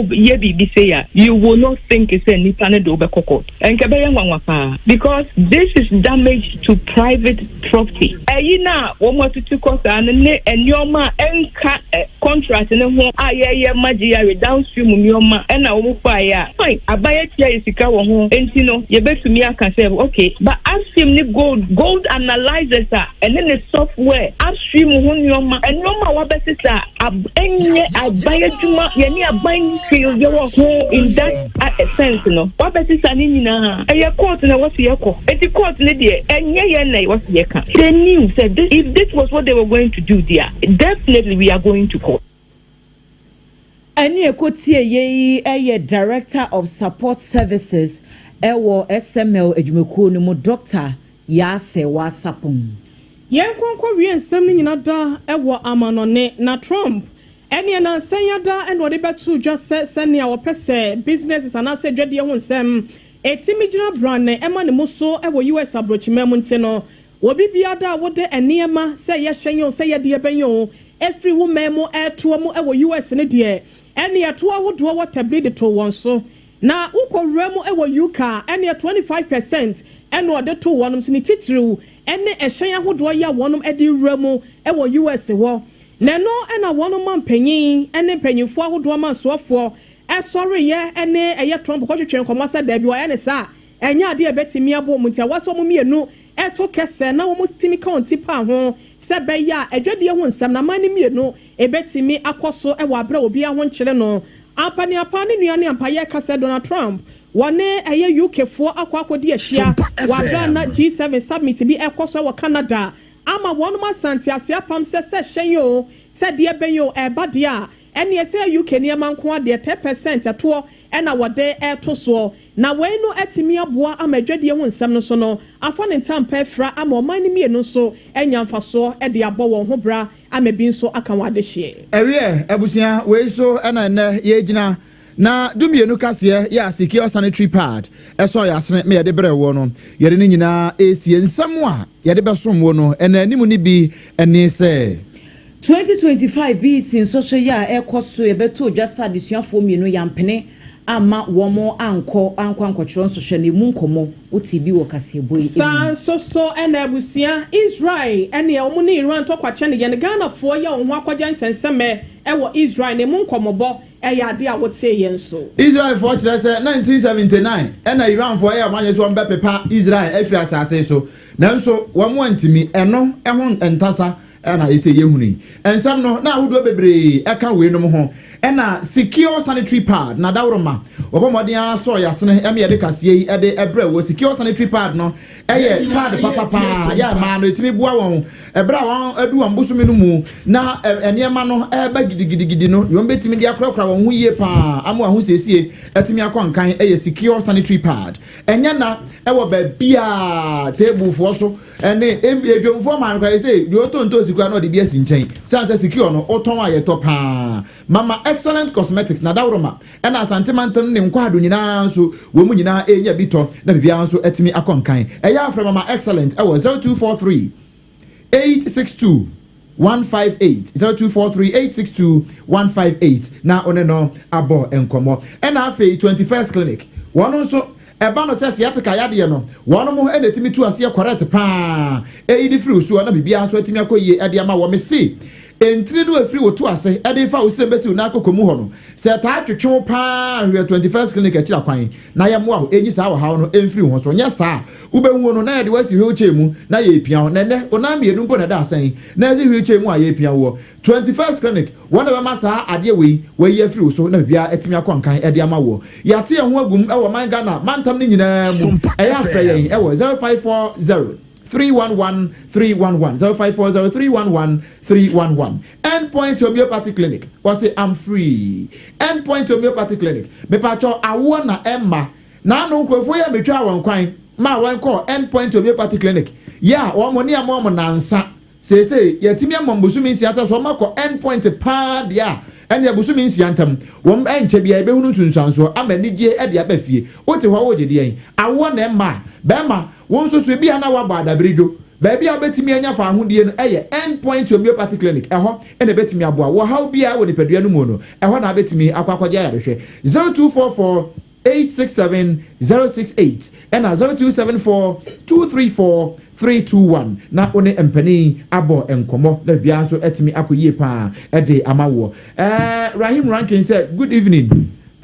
yɛ biribi sɛ a, you will not think sɛ nipa no de wobɛkɔ court. Ɛnka bɛyɛ nwanwa paa because this is damage to private property. Ɛyi na wɔn atutu kɔ saa no ne nneɛma a ɛnka contract. contract no ho a yɛyɛ ma GRA downstream nneɛma ɛna wɔn faeɛ a, fine, aban atua yɛ sika wɔ ho nti no yɛbɛtumi aka sɛ okay, but upstream ne gold, gold analyzers a ɛne ne software, upstream ho nneɛma, nneɛma a wabɛsesa a ɛnyɛ aban adwuma, yɛne aban hwee yɛwɔ ho in that sense no, wabɛsesa ne nyinaa. Ɛyɛ court na wɔsi yɛkɔ, eti court ne deɛ ɛnyɛ yɛn na wɔsi yɛka. They knew sɛ this, if this was what they were going to do there, definitely we are going to court. Ɛne ɛkɔtie yei ɛyɛ Director of Support Services ɛwɔ SML adwumakuo no mu, Dr. Yaa Serwaa Sarpong. Yɛn nkonkɔ wie nsɛm no nyina da ɛwɔ amanɔne na Trump ɛne ɛnansɛn yada ɛna ɔde bɛto dwa sɛ sɛnea wɔpɛ sɛ businesses anaasɛ adwadeɛ ho nsɛm ɛtumi gyina brane ɛma ne mu so ɛwɔ US aborɔkyima mu. Nti no obi biara a wode nneɛma sɛ yɛhyɛn o, sɛ yɛde yɛbɛn o, ɛfiri wo man mu ɛtoɔ mu ɛwɔ US no deɛ, ɛne ɛtoɔ ahodoɔ wɔ tabiri de to wɔn so, na wokɔwura mu ɛwɔ UK ɛne 25% ɛna ɔde to wɔn so. Ne titiriw ɛne ɛhyɛn ahodoɔ yi a wɔn de wura mu ɛwɔ US hɔ, na ɛno ɛna wɔn ma mpanyin ɛne mpanyinfoɔ ahodoɔ ma nsoɔfoɔ ɛsɔreyɛ ɛne ɛyɛ Trump kɔtwitwe nkɔmɔ sɛ dɛbi, wɔyɛ ne saa ɛnyɛ adeɛ a ɛbɛtumi abɔ wɔn. Nti awɔ sɛ wɔn mmienu ɛto kɛsɛ na wɔn tumi ka wɔn ti pa ho sɛ bɛyɛ a adwadie ho nsɛm na aman ne mmienu ɛbɛtumi akɔ so ɛwɔ abere a obiara ho nkyerɛ no ampaniapa ne nua ne ampayɛ kasa. Donald Trump wɔne ɛyɛ UK foɔ akɔ akɔdi ahyia wɔ abere na G7 summit bi ɛkɔ so wɔ Canada ama wɔn asante ase apam sɛ hyɛn o, sɛ deɛ bɛn o, ɛɛba deɛ a ɛne ɛsɛ UK nneɛma nko adeɛ 10% ɛtoɔ ɛna wɔde ɛɛto soɔ. Na wei no ɛtumi aboa ama adwadie ho nsɛm no so no afa ne ntampa afira ama ɔman no mmienu nso anya mfasoɔ ɛde abɔ wɔn ho bra ama bi nso aka wɔn adehyeɛ. Ɛwiɛ abusua, wei so ɛna nnɛ yɛgyina na 12 kaseɛ yɛ a Secure sanitary pad ɛsɔ yɛ asene ma yɛde brɛ wɔ no, yɛde ne nyinaa ɛsie. Nsɛm a yɛde bɛsom wɔ no ɛna anim no bi ɛne sɛ 2025 BECE nsɔhwɛ yi a ɛkɔ so, yɛbɛto odwa sa adesuafoɔ mmienu yampene ama wɔn ankɔ ankɔtwerɛ nsɔhwɛ no emu nkɔmɔ. Wote bi wɔ kaseɛbɔ yi. Saa nso so ɛna abusua, Israel ɛne wɔn ne Iran tɔkwakyɛ ne yɛn Ghanafoɔ yɛ wɔn ho akɔgya nsɛnsɛmɛ ɛwɔ Israel na emu nkɔmɔbɔ ɛyɛ ade a wote yɛn so. Israelfoɔ kyerɛ sɛ 1979 ɛna Iranfoɔ yɛ wɔn anyɛ so wɔn bɛpepa Israel afiri asase so, nanso wɔn antumi. Ɛno ɛho ntasa ɛna ɛsɛ yɛhunu yi nsɛm no na ahodoɔ bebree ɛka weinom ho. Ɛna Secure sanitary pad na dawuroma wɔbɔ mmɔden asɔ yasene ɛmi yɛde kaseɛ yi ɛde ɛbrɛ wɔ. Secure sanitary pad no ɛyɛ pad papapaa yɛ mmaa no etimi boa wɔn ɛbrɛ a wɔn adu wɔn bosomi no mu na nneɛma no ɛɛba gidigidigidi no, wɔn bɛtumi de akorakora wɔn ho yie paa ama wɔn ho siesie ɛtumi akɔ nkan. Ɛyɛ Secure sanitary pad, ɛnyɛ na ɛwɔ baabiaa tablefoɔ so ɛne edwomfoɔ maa no koraa sɛ deɛ ɔtɔ ntoosi koraa na ɔde bi asi nkyɛn san sɛ Secure no ɔtɔn a yɛtɔ paa. Mama Excellent Cosmetics na dawuroma ɛna Asante mantam ne nkwaado nyinaa nso wɔn mu nyinaa ɛnya bi tɔ na biribiara nso ɛtumi akɔ nkan. Ɛyɛ afrɛ Mama Excellent ɛwɔ 0243 862 158, 0243 862 158 na ɔne no abɔ nkɔmmɔ. Ɛna afei 21st Clinic, wɔn nso ɛba no sɛ sciatica yadeɛ no, wɔn mo ɛna ɛtumi tu aseɛ correct paa, ɛyi de firi osuo na biribiara nso atumi akɔ yie ɛde ama wɔn. Se ntini no efiri wotu ase ɛde fa osire mbɛsi wo n'akoko mu hɔ no, sɛ taa twetwe wo paa, hwɛ 21st Clinic akyiri akwan na yɛ mmoa wo enyi saa ɔhaw no emfiri ho so. Nyɛ saa, wobɛhu no na yɛde wasi wheelchair mu na yɛpia wo. Na ɛnɛ onan mmienu mpo na ɛda asɛn na ɛsi wheelchair mu a yɛpia woɔ. 21st Clinic wɔn na bɛma saa adeɛ wei wɔayi afiri wo so na biribiara atumi akɔ nkan ɛde ama woɔ. Yɛate yɛn ho agum ɛwɔ man Ghana mantam no nyinaa mu. Ɛyɛ afrɛ yɛn ɛwɔ 0540 311 311, 0540 311 311. Endpoint Homeopathy Clinic, wɔsi I'm free. Endpoint Homeopathy Clinic, mepatwɔ awoɔ na ɛma n'ano nkurɔfoɔ yi a metwa wɔn kwan ma wɔn kɔ Endpoint Homeopathy Clinic yɛ a wɔn ne ama wɔn nansa seesei yɛtumi ama bosome 6 sɛ so wɔn akɔ Endpoint paa deɛ a, ɛne abosome 6 ntam wɔn ɛnkyɛ bia yɛbɛhunu nsunsuansoɔ ama anigye ɛde aba fie. Wote hɔ wogye deɛn awoɔ na ɛma bɛrima wɔn nso so ebi a na wabɔ adabiridwo. Baabi a wobɛtumi anya fa ahodie no ɛyɛ Endpoint Homeopathy Clinic. Ɛhɔ ɛna ɛbɛtumi aboa wɔ haw biara wɔ nipadua no mu no, ɛhɔ na abɛtumi akɔ akɔgye ayarehwɛ. 0244. 867 068 ɛna 0274 234 321 na wo ne mpanin abɔ nkɔmmɔ na biribiara nso atumi akɔ yie paa ɛde ama woɔ. Rahim Rankin sɛ good evening.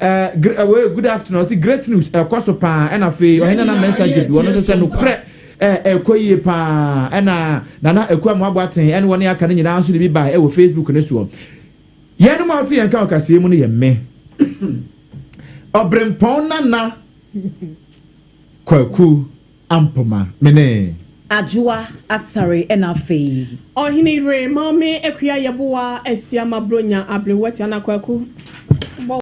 Good afternoon. Ɔsi great news ɛkɔ so paa. Ɛna afei ɔhene Nana Mensah Gyebi ɔno nso sɛ nokorɛ ɛkɔ yie paa. Ɛna Nana Akua Mmoaboa Ten ɛne wɔne aka no nyinaa nso de bi ba ɛwɔ Facebook ne soɔ. Yɛn mu a wɔte yɛn ka wɔ kaseɛ mu no yɛ mme Ɔbrempɔn Nana Kwaku Ampoma mene. Adwoa Asare ɛna afei. Ɔhene Yere Maame Akua Yeboah Asiama Bronya Aberewati Ana Kwaku.